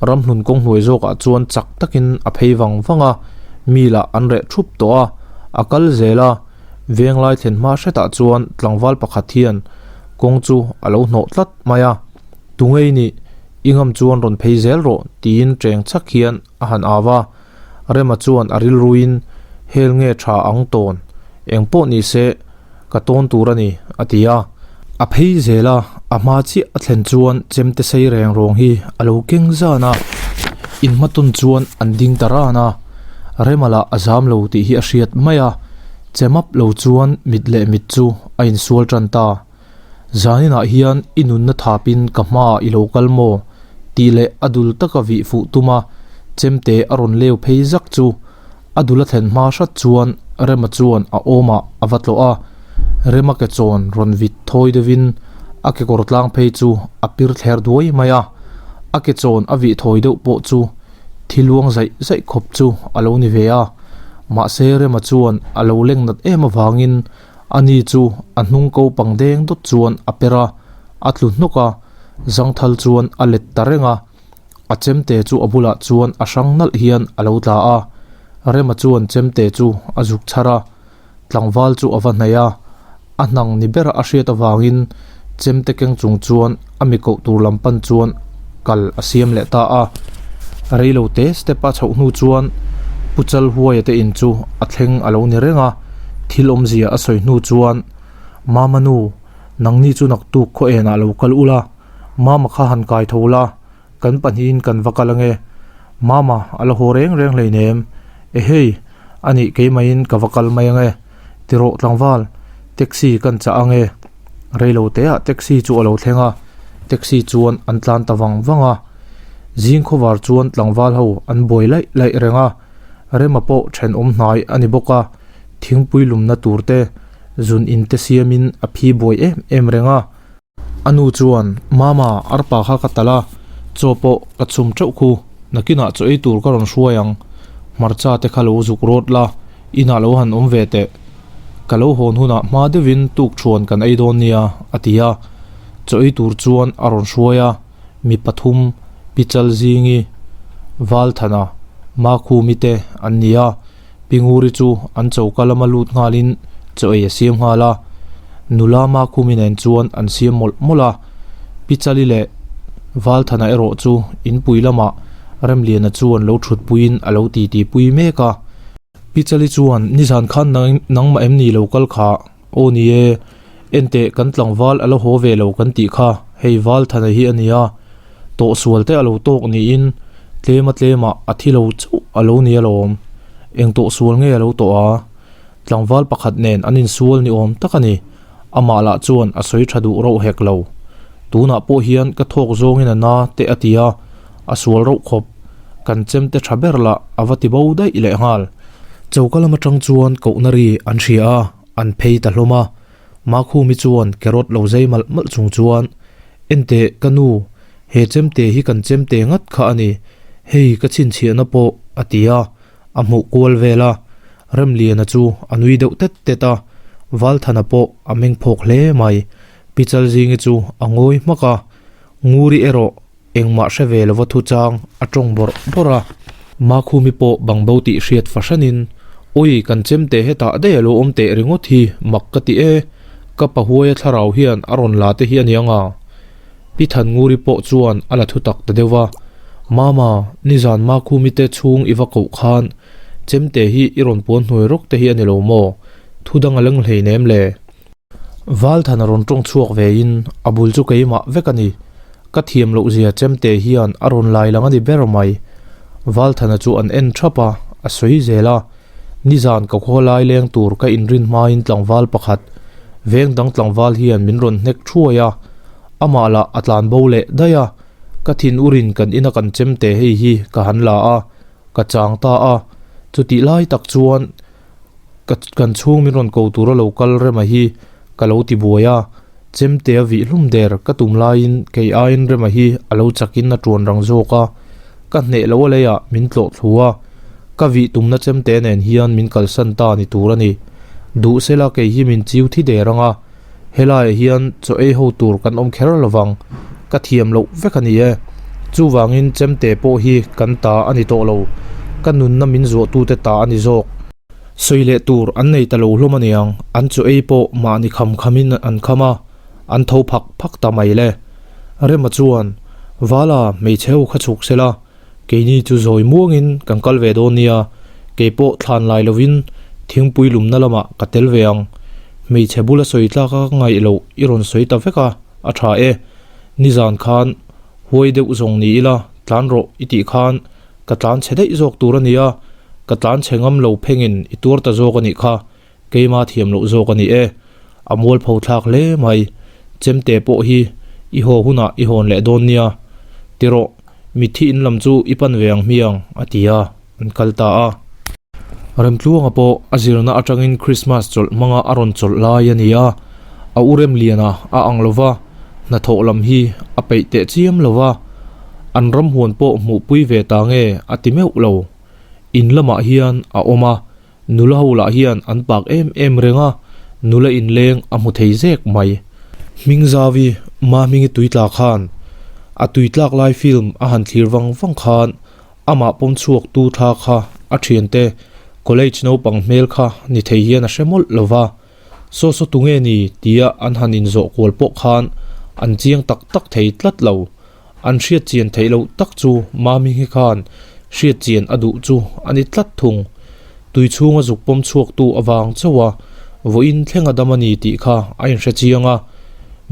Ramhlun kawng hnuai zawkah chuan chak takin a phei vang vang a, mi lah an reh thup tawh a, a kal zel a, venglai thlen hma hretah chuan tlangval pakhat hian kawng chu a lo hnawh tlat mai a, Tungei nih, i ngam chuan rawn phei zel rawh tiin cheng chak hian a han au a. Rema chuan a rilruin hel nge tha ang tawn, eng pawh ni se ka tawn tur a ni, a ti a. A phei zel a, a hma chiah a thlen chuan chemte sei reng rawng hi a lo keng zan a, inhmatawn chuan an ding ta ran a, Rema lah a zam lo tih hi a hriat mai a, che map lo chuan mit leh mit chu a insual tan ta. Zaninah hian i nunna thapin ka hmaah i lo kal maw? tih leh a dul taka vih fuh tum a, chemte a rawn leu phei zak chu a dul a thlen hma hrat chuan Rema chuan a awmah a va tlawh a, Rema ke chawn rawn vit thawi deuhin A kekawr tlang phei chu a pir thler duai mai a, a ke chawn a vih thawi deuh pawh chu thi luang zaih zaih khawp chu a lo ni ve a. Mahse Rema chuan a lo leng nat em avangin ani chu a hnung ko pang deng dawt chuan a per a, a tlu hnawk a, zangthal chuan a let ta reng a. A chemte chu a bulah chuan a hrang nalh hian a lo tla a, Rema chuan chemte chu a zuk chhar a, tlangval chu a va hnaih a, a hnang ni bera a hriat avangin chemte keng chung chuan a mi koh tur lam pan chuan kal a siam leh ta a. Reilo te step a chhoh hnu chuan Pu Chalhuaia te in chu a thleng a lo ni reng a, thil awmzia a sawi hnu chuan, Mama nu, nangni chu naktuk khaw enah lo kal ula, Mama kha han kai tho la, kan pahnihin kan va kal ange. Mama, a la haw reng reng hleinem. Ehei, anih keimaiin ka va kal mai ange. Tirawh tlangval, taxi kan chah ange. Reilo teah taxi chu a lo thleng a, taxi chuan an tlan ta vang vang a. Zing khawvar chuan tlangval ho an buai laih laih reng a, Rema pawh thenawm hnai a ni bawk a, thingpui lumna tur te, zun in te siamin a phi buai em em reng a. A nu chuan, Mama, arpa kha ka talh a, chaw pawh ka chhum teuh khu, nakinah chaw ei tur ka rawn hruai ang. Hmarcha te kha lo zuk rawt la, inah lo han awm ve teh. Ka lo hawn hunah hma deuhin tukṭhuan kan ei dawn nia, a ti a. Chaw ei tur chuan a rawn hruai a, mi pathum, Pi Chalzingi, Valthana, Makhumi te an ni a. Pi Nguri chu an choka lama lut nghalin chaw ei a siam nghal a, nula Makhumi nen chuan an siam mawlh mawlh a. Pi Chali leh Valthana erawh chu inpui lamah Remliana chuan lo thutpuiin a lo titi pui mek a. Pi Chali chuan, Nizan khan nangmah em ni lo kal kha? Aw ni e, enteh kan tlangval a la haw ve lo kan tih kha, hei Valthana hi a nia, tawhsual te a lo tawk niin tlema tlemah a thi lo chauh a lo ni alawm. Eng tawhsual nge a lo tawh a? Tlangval pakhat nen an insual ni awm tak a ni, amah lah chuan a sawi tha duh rauh hek lo. Tunah pawh hian ka thawk zawngin a na te a ti a, a sual rauh khawp. Kan chemte tha ber lah a va ti bo daih lehnghal. Choka lam atang chuan kohna ri an hria a. An phei ta hlawm a, Makhumi chuan carrot lo zai malh malh chung chuan, Enteh, ka nu, he chemte hi kan chemte ngat kha a ni, hei ka chhinchhiahna pawh, a ti a, a hmuh kual vel a. Remliana chu a nui deuh tet tet a, Valthana pawh a meng phawk hle mai. Pi Chalzingi chu a ngawi hmak a, Nguri erawh Engmah hre ve lova thuchang a tawng bawrh bawrh a. Makhumi pawh bangbo tih hriat fahranin, Awi, kan chemte hetah daih a lo awm teh ringawt hi mak ka ti e, ka pahuaia thlarau hian a rawn la te hi a niang a. Pi Thannguri pawh chuan a la thutak ta deuh va, Mama, nizan Makhumi te chhung i va koh khan chemte hi i rawn puan hnuai rawk te hi a ni lo maw? Thu dang a leng hleinem le. Valthana rawn tawng chhuak vein a bul chu keimah vek a ni. Ka thiam loh zia chemte hian a rawn lai lang a ni ber mai. Valthana chu an en thap a, a sawi zel a. Nizan ka khaw lai leng tur ka inrin hmain tlangval pakhat, veng dang tlangval hian min rawn hnek thuai a. Amah lah a tlan bo leh daih a. Ka thin urin kan ina kan chemte hei hi ka han la a, ka chang ta a. Chutih lai tak chuan. Ka kan chhung min rawn ko tura lo kal Rema hi ka lo ti buai a, chemte a vih hlum der ka tum laiin kei aiin Rema hi a lo chakin a tuan rang zawk a, ka hneh lo a leiah min tlawh thlu a, ka vih tumna chemte nen hian min kalsan ta ni tur a ni. Duh sela kei hi min chiu thi der ang a, helaiah hian chaw ei ho tur kan awm kher lovang, ka thiam loh vek a ni e. Chuvangin chemte pawh hi kan ta a ni tawh lo, ka nunna min zuahtute ta a ni zawk. Sawi leh tur an nei ta lo hlawm a niang, an chaw ei pawh mahni kham khamin an kham a, an tho phak phak ta mai le. Rema chuan, Vala, hmeichhe ho kha chhuk sela, keini chu zawi muangin kan kal ve dawn nia, kei pawh thlan lai lovin thingpui lumna lamah ka tel ve ang. Hmeichhe bula sawi tlak a ka ngaih loh i rawn sawi ta vek a, a tha e. Nizan khan huai deuh zawng ni ila, tlan rawh i tih khan Ka tlan chhe daih zawk tur a nia, ka tlan chhe ngam lo phengin i tuar ta zawk a nih kha, keima thiam loh zawk a ni e. A mualpho thlak hle mai, chemte pawh hi i haw hunah i hawn leh dawn nia. Tirawh, mitthi in lam chu i pan ve ang hmiang, a ti a, an kal ta a. Remtluanga pawh a zirna atangin Krismas chawlh hmanga a rawn chawlh lai a ni a, a u Remliana a ang lo va. Hnathawh lam hi a peih teh chiam lo va, an ramhuan pawh hmuhpui ve ta nge a ti meuh lo. In lamah hian a awm a, nula ho lah hian an pak em em reng a, nula inleng a hmu thei zek mai. Hmingzavi Mahmingi tuitla khan a tuitlak lai film a han thlir vang vang khan amah pawm chhuak tu thla kha a thiante college naupang hmel kha ni thei hian a hre mawlh lo va. Saw saw tunge ni tia an han inzawh kual pawh khan an chiang tak tak thei tlat lo. An hriat chian theih loh tak chu Mami hi khan hriat chian a duh chu a ni tlat thung. Tui chhunga zuk pawm chhuaktu avang chauh a vawiin thleng a dam a ni tih kha a inhre chiang a,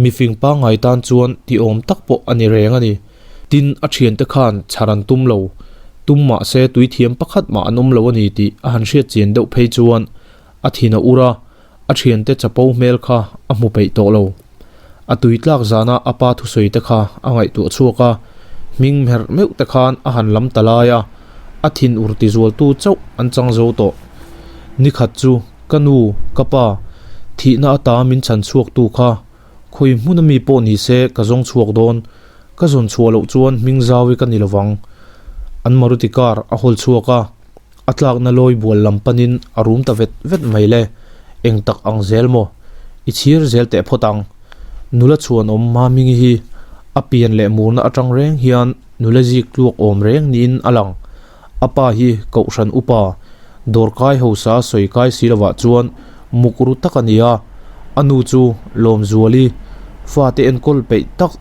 mifing pangngai tan chuan tiawm tak pawh a ni reng a ni. Tin, a thiante khan chhar an tum lo. Tum mah se tui thiam pakhat mah an awm lo a ni tih a han hriat chian deuh phei chuan A thin a ur a, a thiante chapo hmel kha a hmu peih tawh lo. A tui tlak zana a pa thusawi te kha a ngaihtuah chhuak a, hming hmerh meuh te khan a han lam ta lai a, a thin ur tizualtu chauh an chang zo tawh. Nikhat chu ka nu, ka pa, thihna ata min chhan chhuaktu kha khawi hmun ami pawh ni se ka zawng chhuak dawn, ka zawn chhuah loh chuan hming zauhi ka ni lovang. An Maruti car a hawl chhuak a. A tlakna lawi bual lam panin a rum ta vet vet mai le, eng tak ang zel maw? I chhir zel teh phawt ang. Nula chhuanawm Mamingi hi a pian leh murna atang reng hian nula zik tluak awm reng niin a lang. A pa hi Kohhran upa, dawrkai hausa sawi kai si lovah chuan muk ru tak a ni a, a nu chu Lawmzuali fate enkawl peih tak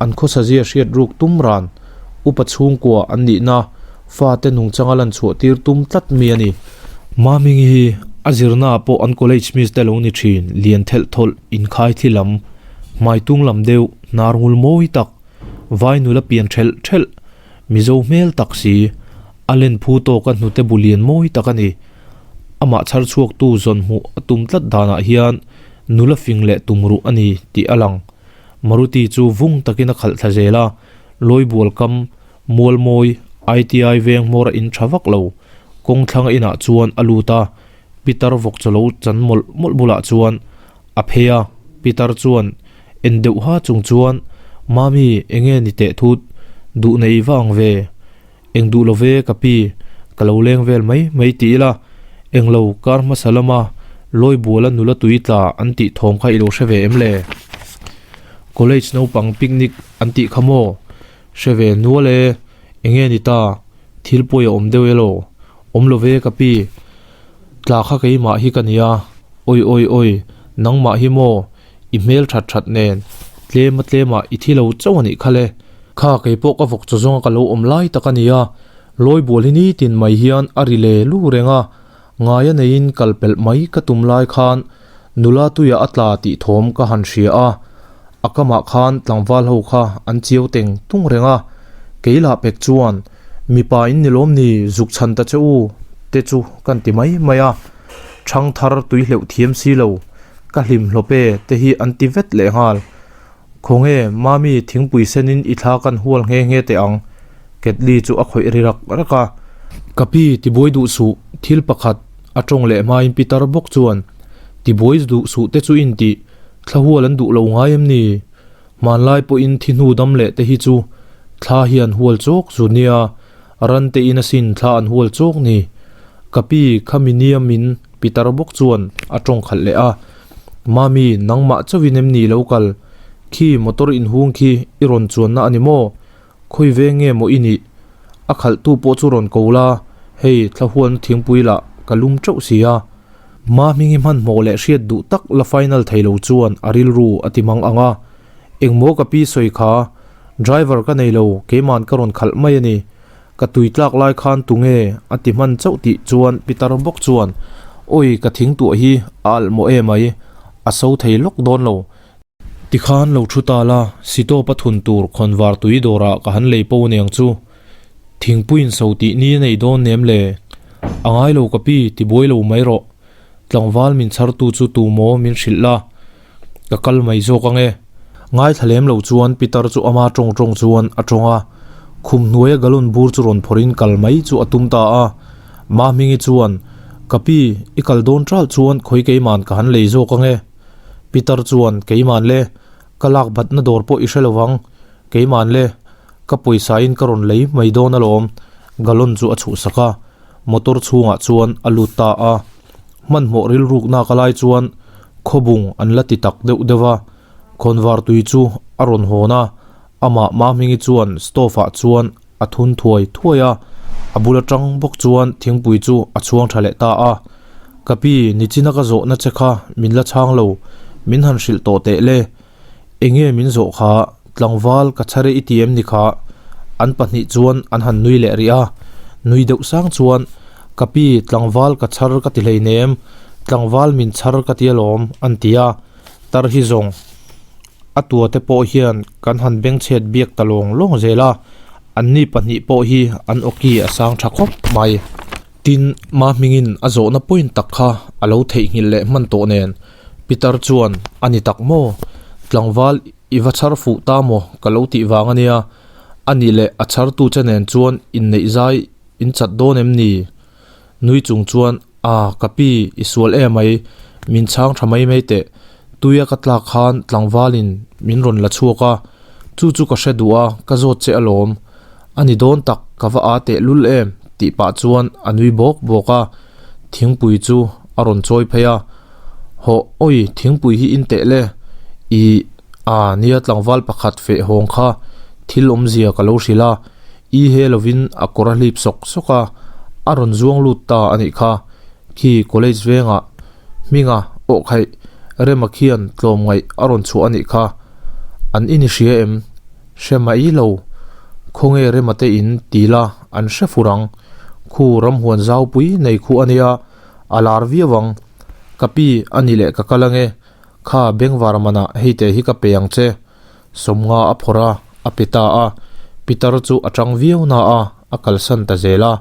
an khawsazia hriat ruk tum ran upa chhungkua an nihna Fate nungchanga lan chhuah tir tum tlat mi a ni. Mamingi hi a zirna ah pawh an college miss te lo ni thin, lian thelh thawlh, inkhai thli lam, hmai tung lam deuh, hnar ngul mawi tak, vai nula pian thelh thelh, Mizo hmel tak si, a len phu tawka hnute bu lian mawi tak a ni. Amah chhar chhuaktu zawn hmuh a tum tlat danah hian nula fing leh tum ruh a ni tih a lang. Maruti chu vung takin a khalh thla zel a, Lawibual kam Mualmawi, ITI veng hmawr a in tha vak lo. Kawng thlang a inah chuan a lut a, Pitar vawk chaw lo chan mawlh mawlh bulah chuan a phei a, Pitar chuan en deuh ha chung chuan, Mami, enge ni teh thut, duh nei va ang ve? Eng duh lo ve ka pi, ka lo leng vel mai mai ti ila, eng lo kar hmasa lama Lawibuala nula tui tla an tih thawm kha i lo hre ve em le? College naupang picnic an tih kha maw? Hre ve nual e, enge ni ta, thil pawi a awm deuh elaw? Awm lo ve ka pi, tla kha keimah hi ka nia, awi awi awi, nangmah hi maw, i hmel that that nen, tlem a tlemah i thi lo chauh a nih kha le. Kha keipawh ka vawk chaw zawnga ka lo awm lai tak a nia, lawi bual hi nitin mai hian a ri le lu reng a, ngaia neiin kal pelh mai ka tum lai khan nula tuiah a tla tih thawm ka han hria a, a kamah khan tlangval ho kha an chiau teng tung reng a, kei lah pek chuan mipa in ni lawm ni zuk chhan ta che u te chu kan ti mai mai a, thang thar tui hleuh thiam si lo ka hlim hlawp e te hi an ti vet leh nghal. Khawnge Mami thingpui senin i thla kan hual nghe nghe teh ang Ketli chu a khawih ri rak rak a. Ka pi tibuai duh suh thil pakhat a tawng leh hmain Pitar bawk chuan tibuai duh suh te chu in tih thla hual an duh lo ngai em ni? Hmanlai pawhin thi hnu dam leh te hi chu thla hian hual chawk zu nia ran te in asin thla an hual chawk ni. Ka pi khami nia min Pitar bawk chuan a tawng khalh leh a. Mami, nangmah chauhin em ni lo kal? Khi motor inhung khi i rawn chuanna a ni maw? Khawi veng nge maw i nih? A khalhtu pawh chu rawn ko la, hei thlahualna thingpui lah ka lum teuh si a. Mahmingi hmanhmawh leh hriat duh tak la final thei lo chuan a rilru a ti mang ang a. Engmaw ka pi sawi kha? Driver ka nei lo, keiman ka rawn khalh mai a ni. Ka tui tlak lai khan tunge a ti hman chauh tih chuan Pitar bawk chuan, Awi ka thing tuah hi a alh mawh emai, a so thei lawk dawn lo. Tikhan lo thu ta la, sitawp a thun tur khawnvar tui dawrah ka han lei po aniang chu. Thingpuiin so tih ni a nei dawn nem le? A ngai lo ka pi, ti buai lo mai rawh. Tlangval min chhartu chu tu maw min hrilh la, ka kal mai zawk ang e. Ngaithla lem lo chuan Pitar chu ama tawng tawng chuan a tawng a, khum hnuaia galon bur chu rawn phawrhin kal mai chu a tum ta a. Mahmingi chuan, Ka pi, i kal dawn ṭalh chuan khawi keiman ka han lei zawk ang e. Pitar chuan, Keiman le. Ka lak batna dawr pawh i hre lo vang, keiman le, ka pawisa in ka rawn lei mai dawn alawm, gallon chu a chhuhsak a, motor chhungah chuan a lut ta a. Hmanhmawh rilrukna ka lai chuan khawbung an la ti tak deuh deuh a, khawnvar tui chu a rawn hawn a, amah Mahmingi chuan stove ah chuan a thun thuai thuai a, a bul atang bawk chuan thingpui chu a chhuang tha leh ta a. Ka pi, nichina ka zawhna che kha min la chhang lo, min han hrilh tawh teh le. Enge min zawh kha, tlangval ka chhar e i ti em ni kha? An pahnih chuan an han nui leh rih a, nui deuh sang chuan, Ka pi, tlangval ka chhar ka ti hleinem, tlangval min chhar ka ti alawm, an ti a, tar hi zawng. A tua te pawh hian kan han bengchhet biak ta lawng lawng zel a, anni pahnih pawh hi an awki a sang tha khawp mai. Tin, Mahmingin a zawhna point tak kha a lo theihnghilh leh hman tawh nen, Pitar chuan, A ni tak maw? Tlangval i va chhar fuh ta maw ka lo tih vang a nia, a nih leh a chhartu che nen chuan inneih zai in chat dawn em ni? Nui chung chuan, A, ka pi, i sual em mai, min chhang tha mai mai teh. Tuia ka tlak khan tlangvalin min rawn la chhuak a, chu chu ka hre duh a, ka zawt che alawm. A ni dawn tak, ka va a teh lul em, tih pah chuan a nui bawk bawk a, thingpui chu a rawn chawi phei a. Hawh, awi, thingpui hi in teh le, i, a, nia tlangval pakhat feh hawng kha thil awmzia ka lo hrilh a, I he lovin a kawr a hlip sawk sawk a, a rawn zuang lut ta a nih kha. Khi college vengah hminga awh khaih Rema khian tlawmngaih a rawn chhuah a nih kha. An in i hria em? Hre mai lo. Khawnge Rema te in ti la an hre fur ang. Khu ramhuan zaupui nei khu a nia, a lar viau ang. Ka pi a ni leh ka kal ange. Kha bengvar manah hei te hi ka pe ang che. Sawmnga a phawrh a, a pe ta a. Pitar chu a tang viau na a, a kalsan ta zel a.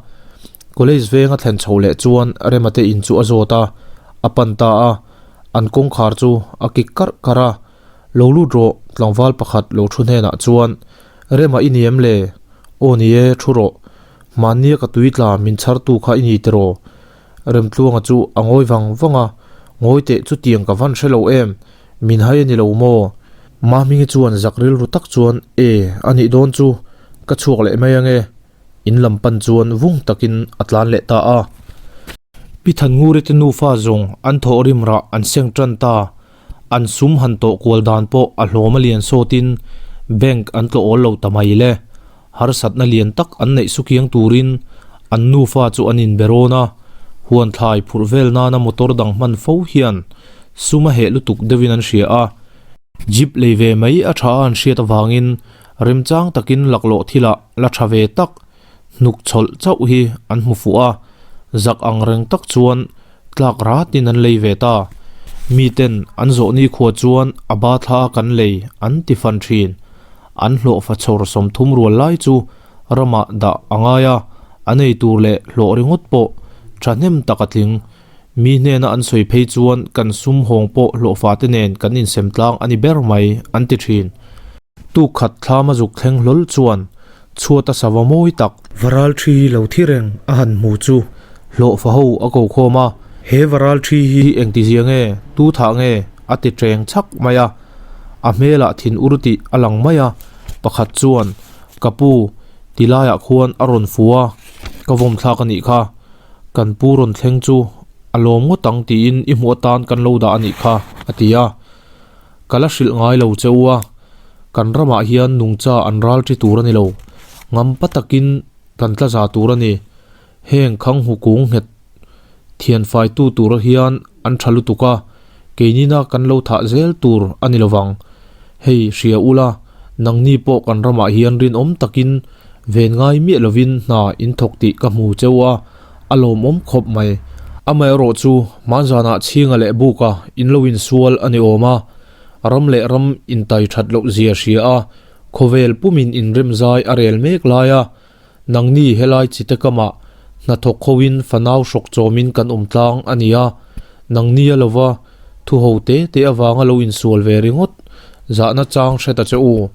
College veng a thlen chhoh leh chuan Rema te in chu a zawt a, a pan ta a. An kawngkhar chu a kik karh karh a. Lo lut rawh, tlangval pakhat lo thu hnenah chuan, Rema i ni em le? Aw ni e, thu rawh. Hmannia ka tui tla min chhartu kha i ni tiraw? Remtluanga chu a ngawi vang vang a, Ngawi teh chutiang ka van hre lo em? Min hai a ni lo maw? Mahmingi chuan zak rilru tak chuan, E, a nih dawn chu, ka chhuak leh mai ange. In lam pan chuan vung takin a tlan leh ta a. Pi Thannguri te nufa zawng an thawh rim rah an seng tan ta. An sum han tawh kual dan pawh a hlawm a lian sawtin bank an tlawh awl lo ta mai le. Harsatna lian tak an neih sukiang turin an nufa chu an inbe rawn a, huan thlai phurh vel nana motor dang hman fo hian sum a heh lutuk deuhin an hria a. Jeep lei ve mai a tha a an hriat avangin remchang takin laklawh thilah la tha ve tak hnuk chhawlh chauh hi an hmu fuh a, zak ang reng tak chuan tlak ratin an lei ve ta. Miten an zawh nikhua chuan a ba thla kan lei an ti fan thin. An hlawhfa chhawr 30 rual lai chu ramah dah a ngai a, an ei tur leh hlawh ringawt pawh thahnem tak a tling. Mi hnena an sawi phei chuan kan sum hawng pawh hlawhfa te nen kan insem tlang a ni ber mai, an ti thin. Tuk khat thlama zuk thleng hlawl chuan chhuata sava mawi tak. Varal thi lo thi reng a han hmu chu hlawhfa ho a ko khawm a. He varal thi hi engtizia nge, tu thah nge? a ti teng chhak mai a. A hmelah thin ur tih a lang mai a, pakhat chuan, Ka pu, ti laiah khuan a rawn fu a, ka vawm thlak a nih kha. Kan pu rawn thleng chu a lawm ngawt ang tiin i hmuh atan kan lo dah a nih kha, a ti a. Ka la hrilh ngai lo che u a, kan ramah hian nungcha an ral ṭi tur a ni lo, ngampa takin kan tla za tur a ni. Heng khang hu kung nghet thian faitu tur hian an tha lutuk a, keinina kan lo thah zel tur a ni lovang. Hei hria ula, nangni pawh kan ramah hian rinawm takin ven ngai miah lovin hna in thawk tih ka hmu cheu a, a lawmawm khawp mai. Amaherawh chu hmanzanah chhinga leh buka in lo insual a ni awm a, ram leh ram intai that loh zia hria a, khawvel pumin inremzai a rel mek lai a, Nangni helai chite kamah hnathawk hoin fanau hrawk chawmin kan awm tlang a ni a, nangni a lova thu ho te te avanga lo insual ve ringawt zahna chang hre ta che u.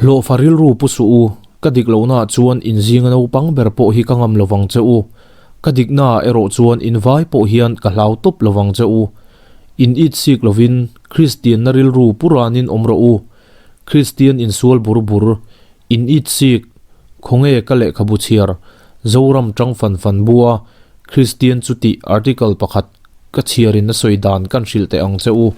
Hlawhfa rilru pu suh u, ka dik lohnaah chuan inzinga naupang ber pawh hi ka ngam lovang che u, ka diknaah erawh chuan invai pawh hian ka hlau tawp lovang che u. In it sik lovin Kristianna rilru pu ranin awm rawh u. Kristian insual bur bur, in it sik, khawnge ka lehkhabu chhiar, Zoram tang fan fan bua Kristian chu tih article pakhat ka chhiarin a sawi dan kan hrilh teh ang che u.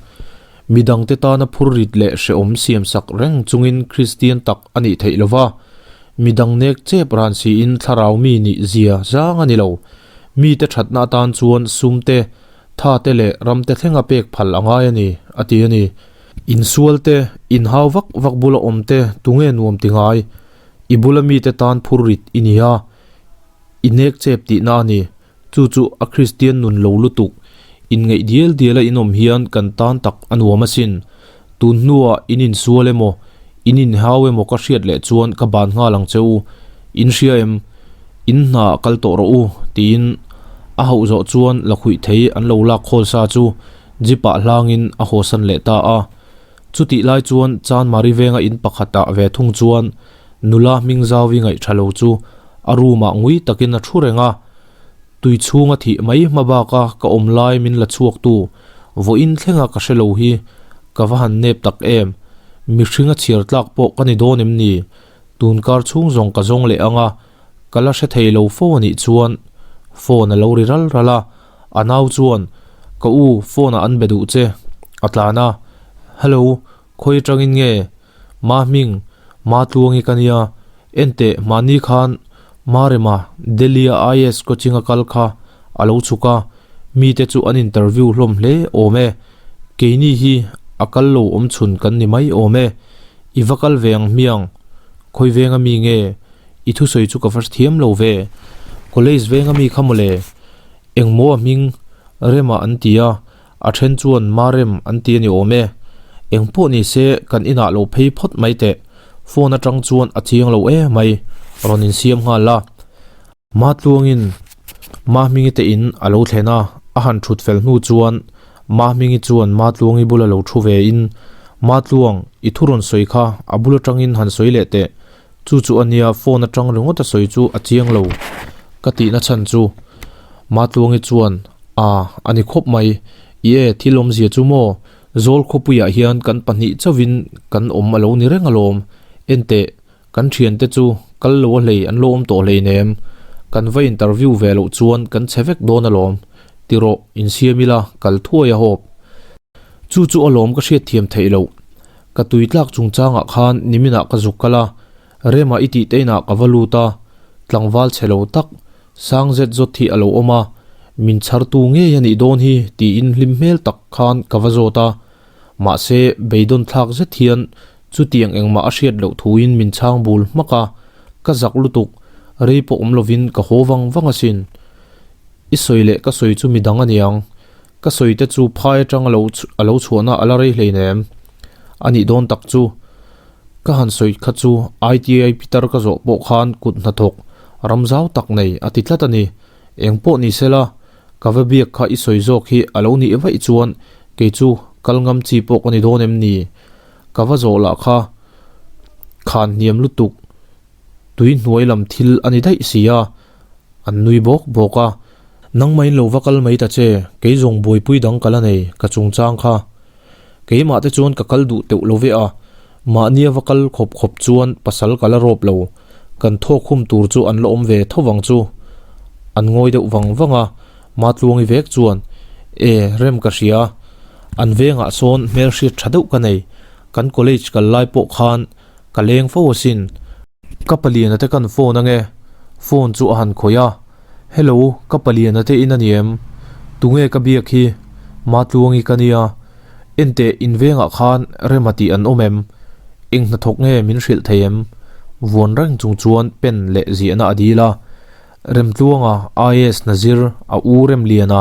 Midangte tana phurrit leh hrehawm siamsak reng chungin Kristian tak a nih theih lova, midang nek chep ran siin thlarau mi nih zia zang a ni lo. Mite thatna atan chuan sum te, tha te leh ram te thlenga pek phal a ngai a ni, a ti a ni. Insual te, inhau vak vak bula awm te tunge nuam ti ngai? I bula mite tan phurrit i ni a, i nek chep tihna a ni. Chu chu a Kristian nun lo lutuk. Inngeih dial diala in awm hian kan tan tak a nuam asin. Tun hnuah in insual emaw, in inhau emaw ka hriat leh chuan ka ban nghal ang che u. In hria em? In hna ah kal tawh rawh u, tiin a hauh zawh chuan lakhuih thei an lo lak khawl sa chu jeep ah hlangin a hawsan leh ta a. Chutih lai chuan Chanmari venga in pakhatah ve thung chuan Nula hming zauvi ngaih tha lo chu a room ah ngui takin a thu reng a, tui chhunga thih mai hma baka ka awm lai min la chhuak tu vawiin thlenga ka hre lo hi ka va han nep tak em, mihring a chhiar tlak pawh ka ni dawn em ni, tun kar chhung zawng ka zawng leh anga ka la hre thei lo fo a nih chuan phone a lo ri ral ral a, a nau chuan ka u phone ah an be duh che a tlan a, hello khawi atangin nge Ma hming, Ma Tluangi ka nia, enteh mahni khan Marema, Delhi-a IAS coaching a kal kha a lo chhuk a, mite chu an interview hlawm hle awm e, keini hi a kal lo awm chhun kan ni mai awm e, i va kal ve ang hmiang, khawi venga mi nge, i thusawi chu ka va hrethiam lo ve, college venga mi kha mawle, engmaw a hming, Rema an ti a, A then chuan Marem an ti a ni awm e. Eng pawh ni se kan inah lo phei phawt mai teh. Phone atang chuan a chiang lo e mai, rawn insiam nghal la. Matluangin Mahmingi te in a lo thlen a, a han thut fel hnu chuan Mahmingi chuan Matluangi bula lo thu ve in, Matluang, i thu rawn sawi kha a bul atangin han sawi leh teh. Chu chu a nia phone atang ringawt a sawi chu a chiang lo ka tihna chhan chu. Matluangi chuan A, a ni khawp mai. I e, thil awmzia chu maw? Zawl khawpuiah hian kan pahnih chauhin kan awm a lo ni reng alawm. Enteh, kan thiante chu kal lo a hlei an lo awm tawh hleinem. Kan va interview ve loh chuan kan chhe vek dawn alawm. Ti rawh, insiam ila, kal thuai a hawp. Chu chu alawm ka hriatthiam theih loh. Ka tui tlak chungchangah khan niminah ka zuk kal a, Rema i tih te inah ka va lut a, tlangval chhe lo tak, sang zet zawt hi a lo awm a, min chhartu ngei a nih dawn hi tiin hlim hmel tak khan ka va zawt a, mahse beidawn thlak zet hian chutiang engmah a hriat loh thuin min chhang bul hmak a, ka zak lutuk, rei pawh awm lovin ka haw vang vang asin. I sawi leh ka sawi chu midang a niang, Ka sawi te chu phai atang alo a lo chhuahna a la rei hleinem a nih dawn tak chu. Ka han sawi kha chu ITI pitar ka zawh pawh khan kut hnathawk ram zau tak nei a ti tlat a ni. Eng pawh ni sela, ka va biak kha i sawi zawk hi a lo nih vaih chuan kei chu kal ngam chi pawh ka ni dawn em ni? Ka va zawh lah kha khan hniam lutuk tui hnuai lam thil a ni daih si a. An nui bawk bawk a, Nangmahin lo va kal mai ta che, kei zawng buaipui dang ka la nei, ka chungchang kha. Keimah te chuan ka kal duh teuh lo ve a, mahnia va kal khawp khawp chuan pasal ka la rawp lo, kan thawk hum tur chu an la awm ve tho vang chu. An ngawi deuh vang vang a, Matluangi vek chuan, E, rem ka hria, an vengah sawn hmelhriat tha deuh ka nei, kan college kal lai pawh khan ka leng fo asin. Ka paliana te kan phone ange, phone chu a han khawih a, Hello, ka paliana te in a ni em? Tunge ka biak hi? Matluangi ka nia, enteh in vengah khan rem a tih an awm em? Eng hnathawk nge min hrilh thei em? Vuan reng chung chuan pen leh ziahna a dil a, Remtluanga IAS Nazir a u Remliana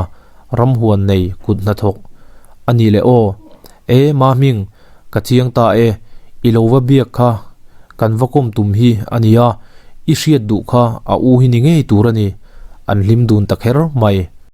ramhuan nei kut hnathawk a ni leh aw. E Mahming, ka chiang ta e, i lo va biak kha kan va kawm tum hi a nia, i hriat duh kha a u hi ni ngei tur a ni, an hlim dun ta kher mai.